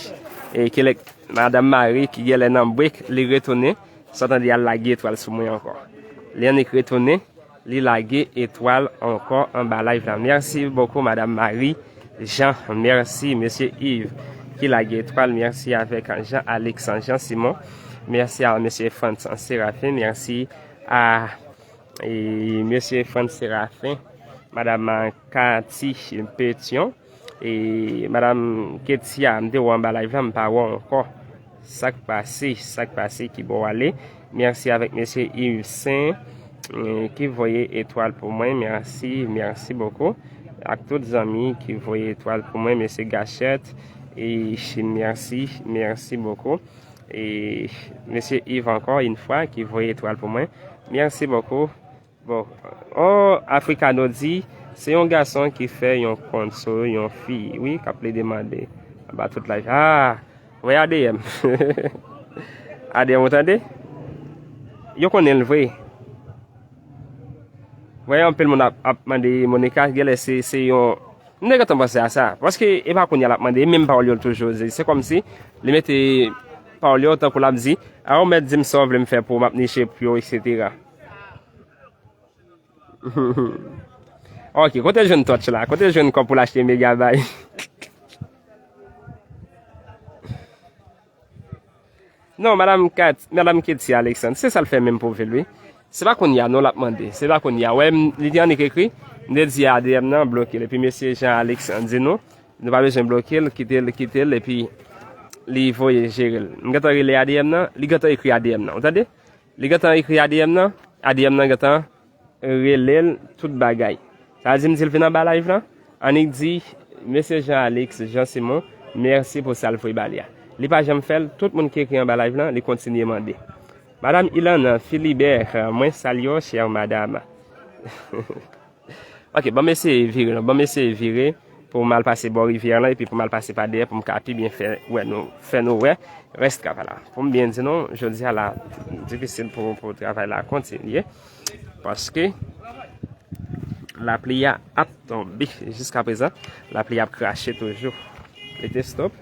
E, ki lè, Madanm Marie ki genlè nan break, li retounen. Sa w tande al lage etwal sou mwen ankò. Li annik retounen, li lage etwal ankò anba live la. Merci beaucoup, Madanm Marie Jean. Merci, Mesye Yves, ki lage etwal. Merci avèk Jean Alex, Jean Simon. Merci à Monsieur Frantz Séraphin. Merci à E, Mesye Frantz Séraphin, Madanm Cathy Pétion, e Madanm Ketia, m te wè w anba live la, m pa wè w ankò. Sa k pase, sa k pase, ki bò w ale? Mèsi avèk Mesye Yves Saint, e, ki voye etwal pou mwen. Mèsi, mèsi bokou. Ak tout zanmi ki voye etwal pou mwen, Mesye Gachette, e, mèsi, mèsi bokou. E Mesye Yves ankò yon fwa ki voye etwal pou mwen. Mèsi bokou. Bon, oh, Africano di, se yon gason ki fè yon kont sou yon fi, wi, k ap plede mande anba tout live. Ah, wè A D M. A D M, ou tande? Yo konnen l vre. Wè, anpil moun ap, ap mande Monica, genlè se, se yon, m te gentan panse a sa. Paske e pa kounye a l ap mande, e menm pawòl yo l toujou di. Se kòmsi li mete pawòl yo tankou l ap di, a ou mèt di m sa w vle m fè pou w, m ap niche pou yo, etsetera. Ok, kote jwenn touch la? Kote jwenn kòb pou l achte megabyte? Non, Madanm Kat, Madanm Ketty Alexandre, se sa l fè menm pou vil, wi. Se pa kounye a, non, l ap mande. Se pa kounye a. Wè, m, li te annik ekri, m te di A D M nan bloke l. Epi mesye Jean Alex di nou, nou pa bezwen bloke l, kite l, kite l, epi li voye jere l. M gentan rele A D M nan, li gentan ekri A D M nan. Ou tande? Li gentan ekri A D M nan, A D M nan gentan rele l tout bagay. Sa di m di l vin anba live lan, annik di, mesye Jean Alex, Jean Simon, mèsi pou sa l voye ba li a. Li pa janm fè l, tout moun ki ekri anba live lan, li kontinye mande. Madanm Ilana Philibert, mwen salye w, chère madame. Ok, ban m eseye vire, non, ban m eseye vire. Pou m al pase bò rivyè lan, epi pou m al pase pa dèyè, pou m ka pi byen fè, wè nou, fè nou wè rès travay la. Pou m byen di nou, jodi a la, difisil pou, pou travay la kontinye, paske lapli a ap tonbe. Jiska prezan, lapli ap krache toujou. Mete stop.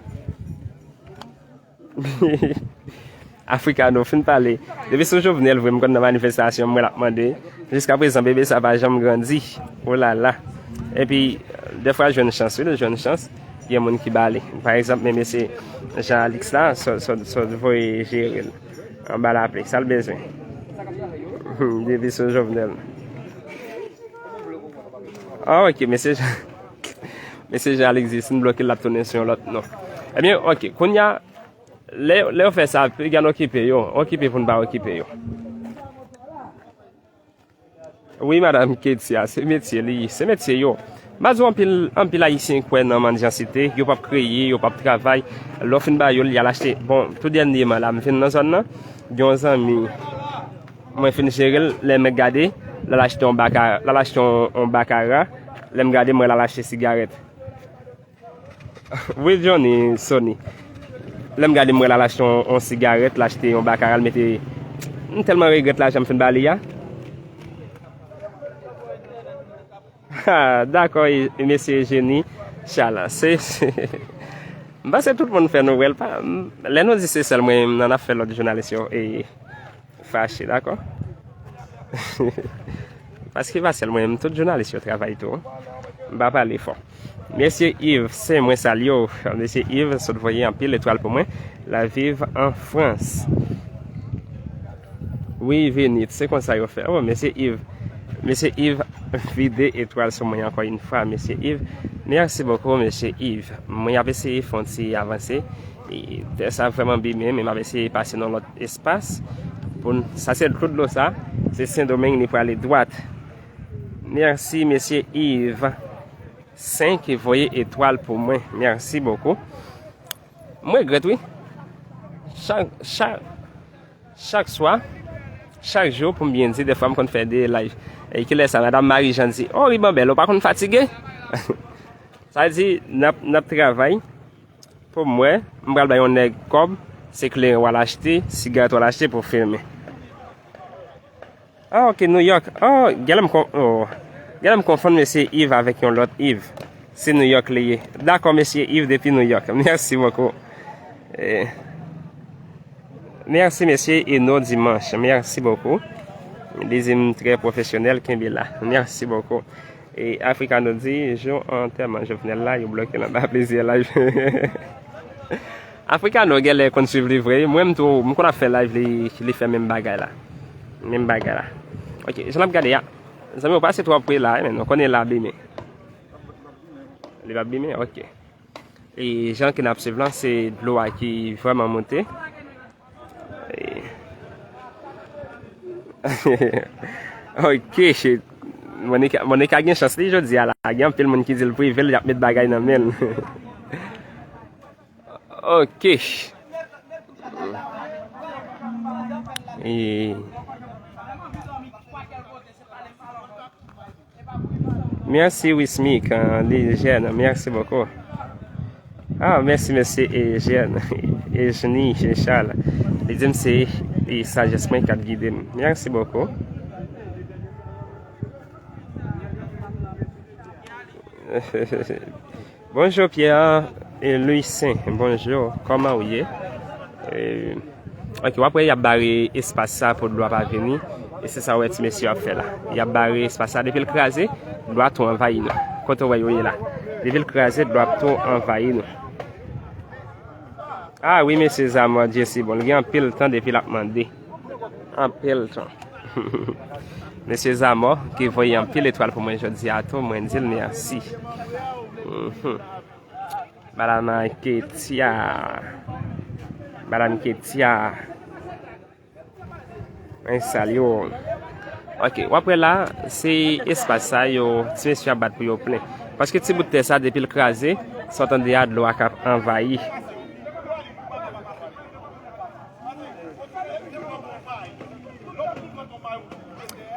Africano, fin pale. Depi sou Jovenel vre, m konn nan manifestasyon, m wè l ap mande. Jiska prezan, bebe sa pa janm grandi. O la la. Epi, dèfwa l jwenn chans, wi, l jwenn chans. Gen moun ki ba li. Pa egzanp, men mesye Jean Alex la, sot, sot, sot voye jere l. Anba lapli. Sa l bezwen? Depi sou Jovenel. Ah, ok, mesye Jean, mesye Jean Alex di, si n bloke l, l ap tounen sou yon lòt non. Ebyen, ok, kounye a, lè, lè yo fè sa, piga n okipe yo, okipe pou n pa okipe yo. Wi, madanm Ketia, se metye li, se metye yo. M a di w anpil, anpil Ayisyen kwè nan mandyansite, yo p ap kreye, yo p ap travay. Lè w fin ba yo l, y al achte. Bon, tou dènyèman la, m vin nan zòn nan, gen yon zanmi, mwen fin jere l, lè m gade, l al achte yon baka, l al achte yon, yon bakara, lè m gade, m wè l al achte sigarèt. Wi, Johnny, Sony. Lè m gade, m wè l al achte yon, yon sigarèt, l achte yon bakara, l mete, m tèlman regrèt lajan m fin ba li a. Ha, dakò, e, e mesye Eugénie Chalan. Se, se, m panse tout moun fè nou wè l pa, m, lè nou di se sèl mwen menm nan, n ap fè lòt jounalis yo e fache, dakò? Paske pa sèl mwen menm, tout jounalis yo travay tou. M pa pale fò. Mesye Yves, se mwen salye w. Mesye Yves, sot voye anpil etwal pou mwen. L ap viv an Frans. Wi, Venit, se konsa yo fè. Oh, mesye Yves. Mesye Yves vide etwal sou mwen ankò yon fwa, mesye Yves. Mèsi bokou, mesye Yves. Mwen ap eseye fè yon ti avanse. E, tè sa vrèman bimen, men m ap eseye pase nan lòt espas. Pou n, sa se tout dlo sa. Se Sendomeng, li prale dwat. Mèsi, mesye Yves. Senk ki voye etwal pou mwen. Mèsi bokou. M regrèt, wi. Chak, chak, chak swa, chak jou, pou m byen di, dèfwa m konn fè de live. E kilè sa, Madam Marie Jeanne di, "Oh, Ribanbèl, ou pa konn fatige?" Sa di, n ap, n ap travay. Pou mwen, m pral bay yon nèg kòb, se kleren w al achte, sigarèt w al achte pou w fimen. Ah, ok, New York. Oh, genlè m kon-, oh. Genlè m konfonn mesye Yves avèk yon lòt Yves. Se New York li ye. Dakò, mesye Yves depi New York. Mèsi bokou. Eh, mèsi, mesye Eno Dimanche. Mèsi bokou. Li di m trè pwofesyonèl, kenbe la. Mèsi bokou. E Africano di, jou antèman Jovenel la, yo bloke l anba plizyè live. Africano genlè konn swiv li vre. Mwen m tou, m konn ap fè live, li, li fè menm bagay la. Menm bagay la. Ok, jan n ap gade a. Zanmi, w pase twò pre la, men nou konnen l ap bimen. Li p ap bimen, ok. E jan ke n ap swiv lan, se dlo a ki vrèman monte. E, ok, shit. Monica, Monica gen chans li jodi a la. Gen anpil moun ki di l prive l, y ap met bagay nan men l. Ok. E, Mèsi Wismic, euh, Lijèn, mèsi bokou. Ah, mèsi mesye Ejèn, Ejni, Jechal. Li di m se, e, sajès mwen k ap gide m. Mèsi bokou. Bonjou Pierre e Louissaint, bonjou, kòman ou ye? E, ok, w ap wè y ap bare espas sa pou dlo a pa vini. E se sa w wè ti mesye yo ap fè la. Y ap bare espas sa, depi l kraze, dlo a tou anvayi nou. Kote w wè yo ye la. Depi l kraze, dlo ap tou anvayi nou. Ah wi, mesye Zamò, Dye si bon. L gen anpil tan depi l ap mande. Anpil tan. Mesye Zamò, ki voye anpil etwal pou mwen jodi a tou, mwen di l mèsi. Mhm. Madam Ketia. Madam Ketia. Mwen salye w. Ok, w ap wè la, se espas sa yo, ti mesye ap bat pou yo plen. Paske ti bout tè sa, depi l kraze, sa w tande a, dlo a k ap anvayi.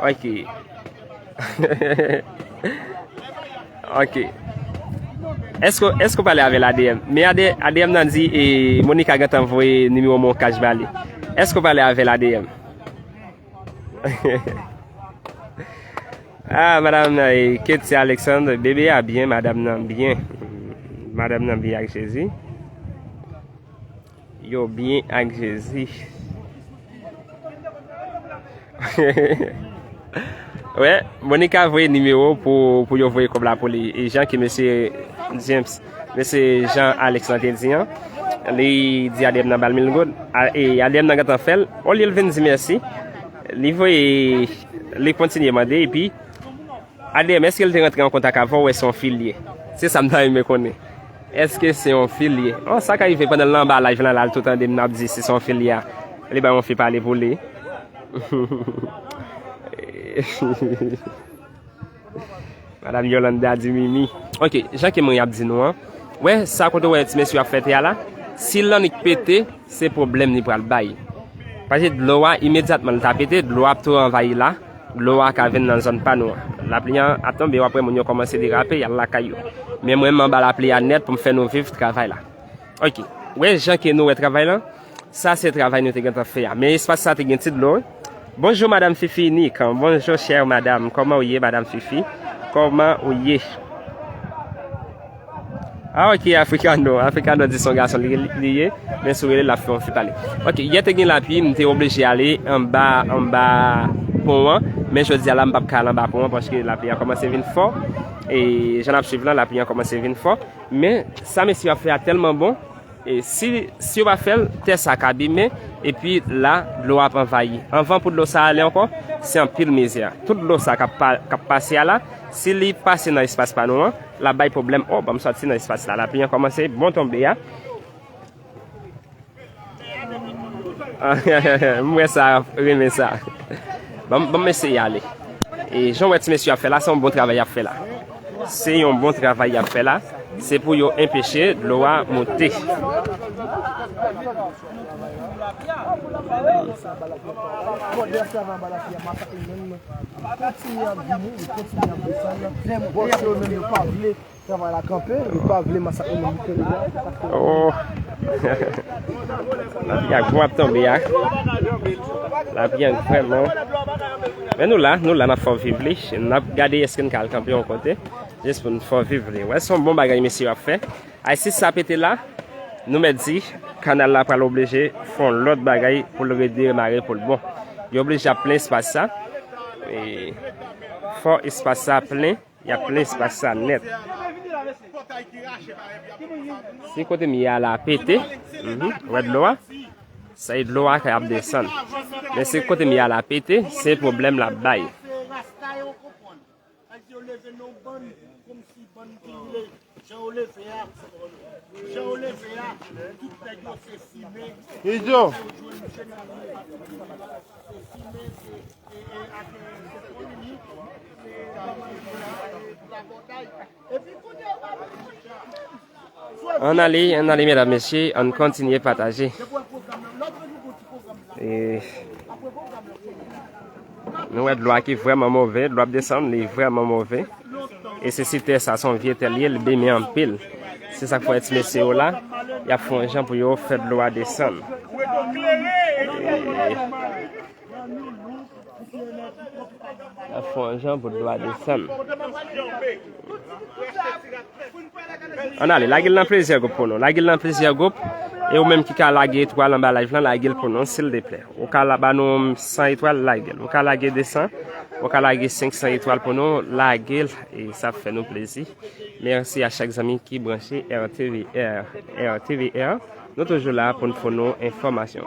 Ok. Ok. Èske, èske w pale avè l A D M? Men A D M, A D M nan di, e, Monica gentan voye nimewo Moncash ba li. Èske w pale avè l A D M? Ah, madam, e, Ketia Alexandre, bebe a byen, madam nan byen. Madam nan byen ak Jezi. Yo byen ak Jezi. Wè, Monica voye nimewo pou, pou yo voye kòb la pou li. E jan ke mesye James, mesye Jean Alex lan te di an, li di A D M nan ba l mil goud. A, e A D M nan gentan fè l. Olye l vin di mèsi, li voye, li kontinye mande, epi A D M, èske l te rantre an kontak avè w, èske se yon fi l ye? Se sa m ta renmen konnen. Èske se yon fi l ye? Oh, sa ka rive pandan l anba live lan la, l tou tande m ap di si se yon fi l ye a. Li bay yon fi pale pou li. Madam Yolanda di Mimi. Ok, jan ke mwen ap di nou an. Wè, sa kote w wè ti mesye ap fè tè a la. Si l annik pete, se pwoblèm li pral bay. Paske dlo a, imedyatman l ta pete, dlo a ap tou anvayi la. Dlo a ka vin nan zòn pa nou an. Lapli an ap tonbe, w ap wè moun yo kòmanse derape, y al lakay yo. Men mwen, m anba lapli a nèt pou m fè nou viv travay la. Ok. Wè jan ke nou wè travay lan? Sa se travay nou te gentan fè a. Men espas sa te gen ti dlo, wi. Bonjou, Madam Fifi Nick. Bonjou, chère madame. Kòman w ye, Madam Fifi? Kòman w ye? Ah, ok, Africano. Africano di se yon gason li, li ye, men si w rele l ap fè yon fi pale. Ok, yè te gen lapli, m te oblije ale anba, anba pon an, men jodi a la, m p ap ka al anba pon an paske lapli a kòmanse vin fò. E jan n ap swiv lan, lapli a kòmanse vin fò. Men sa mesye yo ap fè a tèlman bon, E si, si yo pa fè l, tè sa ka abime, epi la, dlo ap anvayi. Anvan pou dlo sa ale ankò, se anpil mizè. Tout dlo sa k ap pa, k ap pase a la, si li pase nan espas pa nou an, l ap bay pwoblèm. Oh, ban m sòti nan espas la. Lapli an kòmanse bon tonbe a. M wè sa, renmen sa. Ban m, ban m eseye ale. E jan w wè ti mesye ap fè la, se yon bon travay y ap fè la. Se yon bon travay y ap fè la. Se pou yo enpeche dlo a monte. Kontinye ap vini, li kontinye ap desann. Bòs yo menm yo pa vle travay la kanpe, yo pa vle masak moun nan Michel la. Oh. Lapli a gwo ap tonbe a. Lapli a vrèman. Men nou la, nou la n ap fè w viv li. N ap gade èske n ka al kanpe yon kote. Jis pou n fè w viv li. Wè, se yon bon bagay mesye yo ap fè. Ay, si sa pete la, nou mèt di, kanal la pral oblije fè yon lòt bagay pou l redemare pou l bon. Yo oblije ap plen espas sa. E fò espas sa plen. Y ap plen espas sa nèt. Si kote m ye a la pete, mhm, wè dlo a, sa e dlo a k ap desann. Men si kote m ye a la pete, se pwoblèm l ap bay. Jan yo leve a, jan yo leve a, tout nèg yo se simen. Ijo. Se simen, se, e, e, ak, e, se kolini, se, e, labòday. Epi kounye a, Ann ale, ann ale, medam, mesye, ann kontinye pataje. E, nou wè dlo a ki vrèman move, dlo ap desann, li vrèman move. E se si tè sa, se yon vye tè li ye, li abime anpil. Se sa k fè ti mesye yo la, y ap fè yon jan pou yo fè dlo a desann. E, y ap fè yon jan pou dlo a desann. Ann ale, lage l nan plizyè gwoup pou nou. Lage l nan plizyè gwoup. E ou menm ki ka lage etwal anba live lan, lage l pou nou, silteplè. Ou ka la ba nou san etwal, lage l. Ou ka lage de san, ou ka lage senk san etwal pou nou, lage l. E sa ap fè nou plezi. Mèsi a chak zanmi ki branche R T V R, R T V R. Nou toujou la pou n founi w enfòmasyon.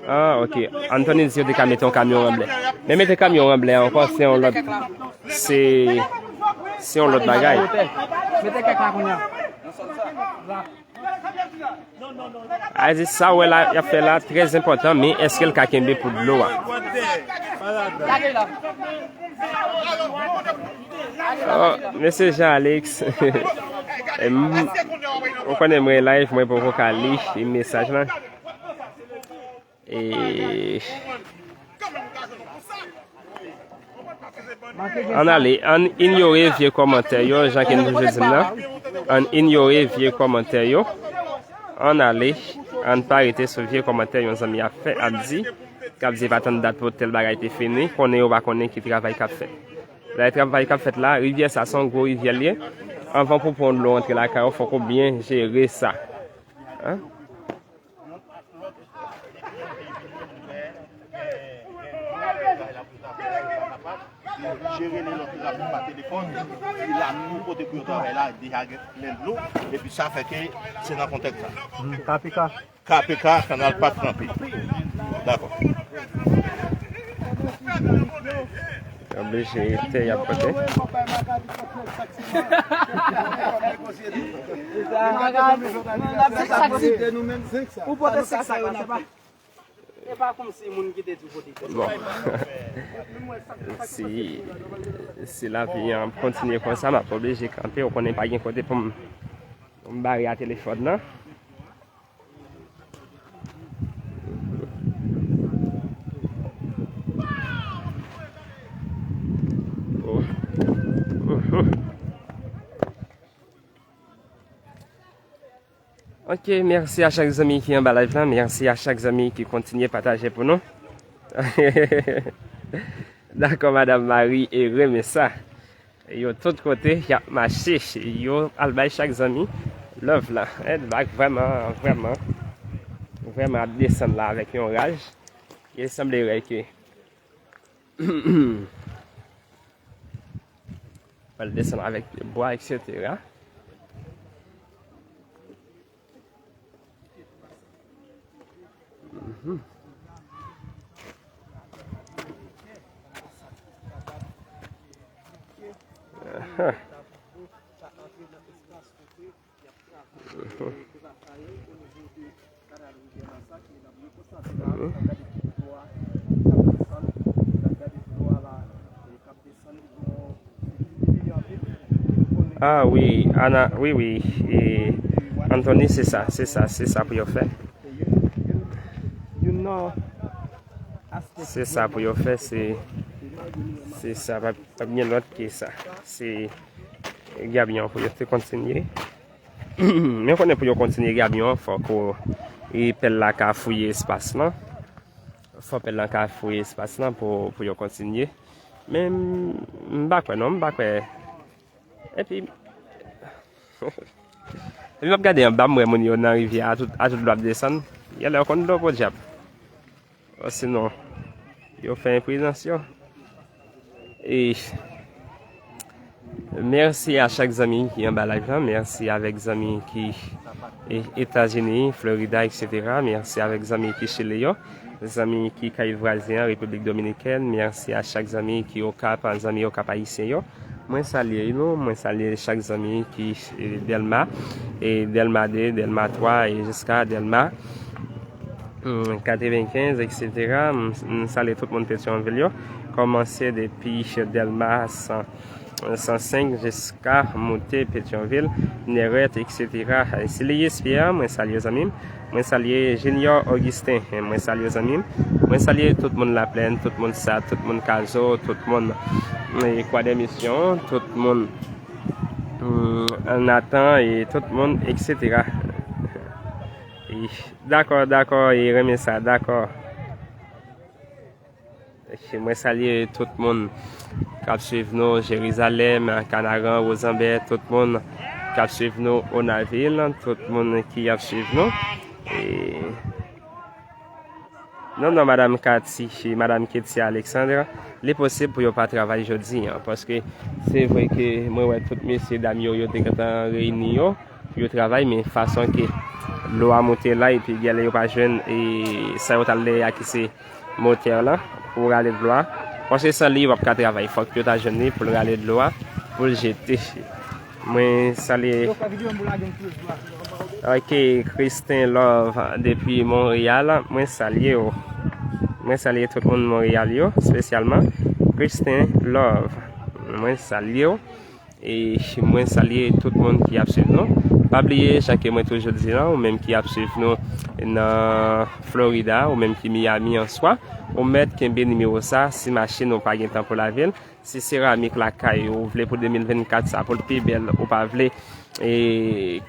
Ah, ok. Anthony di yo te ka mete yon kamyon ranblè. Men mete kamyon ranblè ankò, se yon lòt, se, se yon lòt bagay. Mete kèk la kounye a. A di sa w wè la, y ap fè la, trè enpòtan, men èske l ka kenbe pou dlo a? Oh, mesye Jean Alex. Em, ou konnen mwen live, mwen poko ka li mesaj lan. E, ann ale, ann inyore vye kòmantè yo, jan ke n toujou di m nan. Ann inyore vye kòmantè yo. Ann ale, ann pa rete sou vye kòmantè yon zanmi ap fè, ap di, k ap di pa tann dat pou tèl bagay te fini, konnen yo pa konnen ki travay k ap fèt. Lè travay k ap fèt la, rivyè sa se yon gwo rivyè l ye. Anvan pou pon dlo rantre lakay ou, fòk ou byen jere sa. Hein? Jere li lòt la pa telefòn, e la nou kote pou yo travay la, deja gen plen dlo, epi sa fè ke se nan kontèks sa. Hmm, K P K. K P K, kanal pa tranpe. Dakò. Oblije tè y ap pote. Ou pote senk sak la, se pa, se pa kòmsi moun ki te di w pote. Bon. Si, si lavi an ap kontinye konsa, m ap oblije kanpe. Ou konnen pa gen kote pou m, pou m bare a telefòn nan. Ok, mèsi a chak zanmi ki anba live lan, mèsi a chak zanmi ki kontinye pataje pou nou. Dakò, Madanm Mari e renmen sa. Yo tout kote, y ap mache. Yo al bay chak zanmi love la. Edbak vrèman, vrèman, vrèman ap desann la avèk yon raj. Li sanble wè ke pral desann avèk pye bwa, etsetera. Aha. Ah wi, Ana, wi, wi. E, Anthony, se sa, se sa, se sa pou yo fè. Se sa pou yo fè, se, se sa, pa, pa gen lòt ke sa. Se Gabyon pou yo te kontinye. Men konnen pou yo kontinye Gabyon, fòk ou, e, pèl la ka fouye espas lan. Fò pèl lan ka fouye espas lan pou, pou yo kontinye. Men m, m pa kwè non, m pa kwè. Epi, epi m ap gade anba, m wè moun yo nan rivyè a, tout, a tout dlo ap desann. Genlè yo konn dlo podyab. Osinon, yo fè enprezans yo. E mèsi a chak zanmi ki anba live lan. Mèsi avèk zanmi ki, e, Etazini, Florida, et cetera. Mèsi avèk zanmi ki Chili yo. Zanmi ki kay vwazen an, Repiblik Dominikèn. Mèsi a chak zanmi ki Okap, zanmi Okap ayisyen yo. Mwen salye nou, mwen salye chak zanmi ki, e, Dèlma, e, Dèlma de, Dèlma twa, e jiska Dèlma, hmm, katrevenkenz, et cetera. M, m salye tout moun Petyonvil yo. Kòmanse depi Dèlma san, san senk jiska moute Petyonvil, Nèrèt, et cetera. Siliyis Pierre, mwen salye zanmi m. Mwen salye Junior Augustin. Mwen salye zanmi m. Mwen salye tout moun Laplèn, tout moun Sat, tout moun Kazo, tout moun, e, Kwadèmisyon, tout moun, hmm, Natan, e tout moun, et cetera. E, dakò, dakò, e renmen sa, dakò. Mwen salye tout moun k ap swiv nou, Jerizalèm, Kanaran, Wozanbè, tout moun k ap swiv nou, Onavil, tout moun ki ap swiv nou. E, non, non, Madam Cathy, Madam Ketia Alexandre, li posib pou yo pa travay jodi a, paske se vre ke mwen wè tout mesye dam yo, yo te gentan reyini yo pou yo travay, men fason ke dlo a moute la, epi genlè yo pa jwenn, e, sa yo t al dèyè a ki se motè lan pou rale dlo a. Paske san li, yo p ap ka travay. Fòk yo ta jwenn li pou l rale dlo a, pou l jete. Mwen salye, ok, Christin Love depi Monreyal. Mwen salye w. Mwen salye tout moun Monreyal yo, espesyalman Christin Love. Mwen salye w. E mwen salye tout moun ki ap swiv nou. Pa bliye, jan ke mwen toujou di lan, ou menm ki ap swiv nou nan Florida, ou menm ki Miami answa, ou mèt kenbe nimewo sa, si machin ou pa gen tan pou lave l, si seramik lakay ou vle pou de mil vennkat sa pou l pi bèl, ou pa vle, e,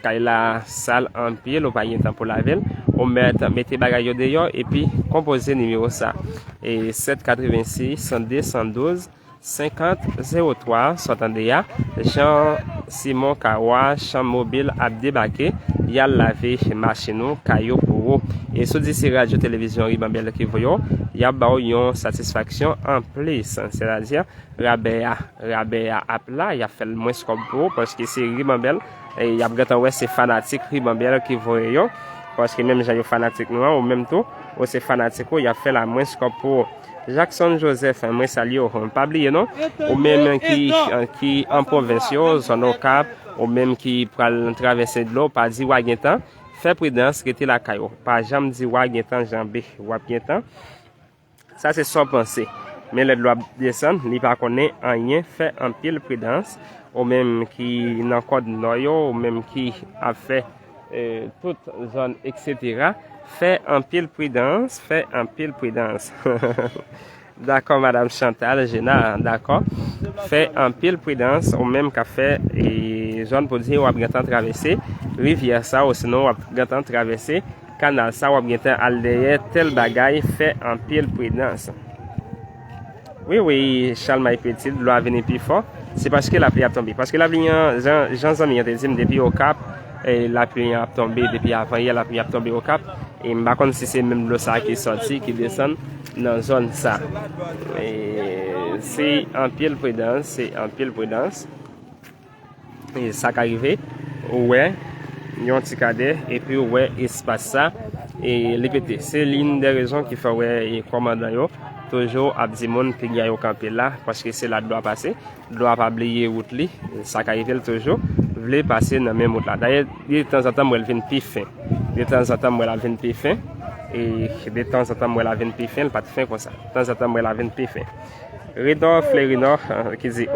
kay la sal anpil, ou pa gen tan pou lave l, ou mèt mete bagay yo deyò, epi konpoze nimewo sa. E sèt katrevensis, de san douz, senkant zewo twa, sa w tande a, Jean Simon Kawa, Chanm Mobil ap debake, y al lave machin ou, kay ou pou ou. E si w di se Radyo Televizyon Ribanbèl ki voye w, y ap ba w yon satisfaksyon anplis. Sètadi, rabè a, rabè a ap la, y ap fè l mwens kòb pou ou, paske se Ribanbèl, e y ap gentan wè se fanatik Ribanbèl ki voye yo, paske menm jan yo fanatik nou an, ou menm tou, ou se fanatik ou, y ap fè l a mwens kòb pou ou. Jackson Joseph, mwen salye w. Pa bliye non, ou menm ki, ki an pwovens yo, zòn Okap, ou menm ki pral travèse dlo, pa di w a gen tan, fè pridans, rete lakay ou. Pa janm di w a gen tan janbe, w ap gen tan. Sa se sa w panse. Men lè dlo ap desann, li pa konnen anyen, fè anpil pridans. Ou menm ki nan kòd nò yo, ou menm ki ap fè, e, tout zòn, et cetera. Fè anpil pridans, fè anpil pridans. Dakò, Madam Chantal Gérard, dakò. Fè anpil pridans, ou menm k ap fè, e, zòn pou di w ap gentan travèse rivyè sa, osinon w ap gentan travèse kanal sa, w ap gentan al dèyè tèl bagay, fè anpil pridans. Wi, wi, Chalmay Petit, dlo a vini pi fò. Se paske lapli ap tonbe. Paske lapli an, jan, jan zanmi an te di m, depi Okap, e, lapli an ap tonbe, depi avanyè lapli ap tonbe Okap. E m pa konn si se menm dlo sa ki sòti, ki desann nan zòn sa. E, se anpil pridans, se anpil pridans. E sa ka rive, ou wè, Yon ti kadè, epi w wè espas sa, e li pete. Se youn dè rezon ki fè w wè e kòmandan yo toujou ap di moun piga yo kanpe la, paske se la dlo a pase. Dlo a pa bliye wout li, sa ka rive l toujou vle pase nan menm wout la. Dayè, detanzantan m wè l vin pi fen. Detanzantan m wè l ap vin pi fen. E detanzantan m wè l ap vin pi fen, l pa t fen konsa. Tanzantan m wè l ap vin pi fen. Rinò Flerinò, ki di,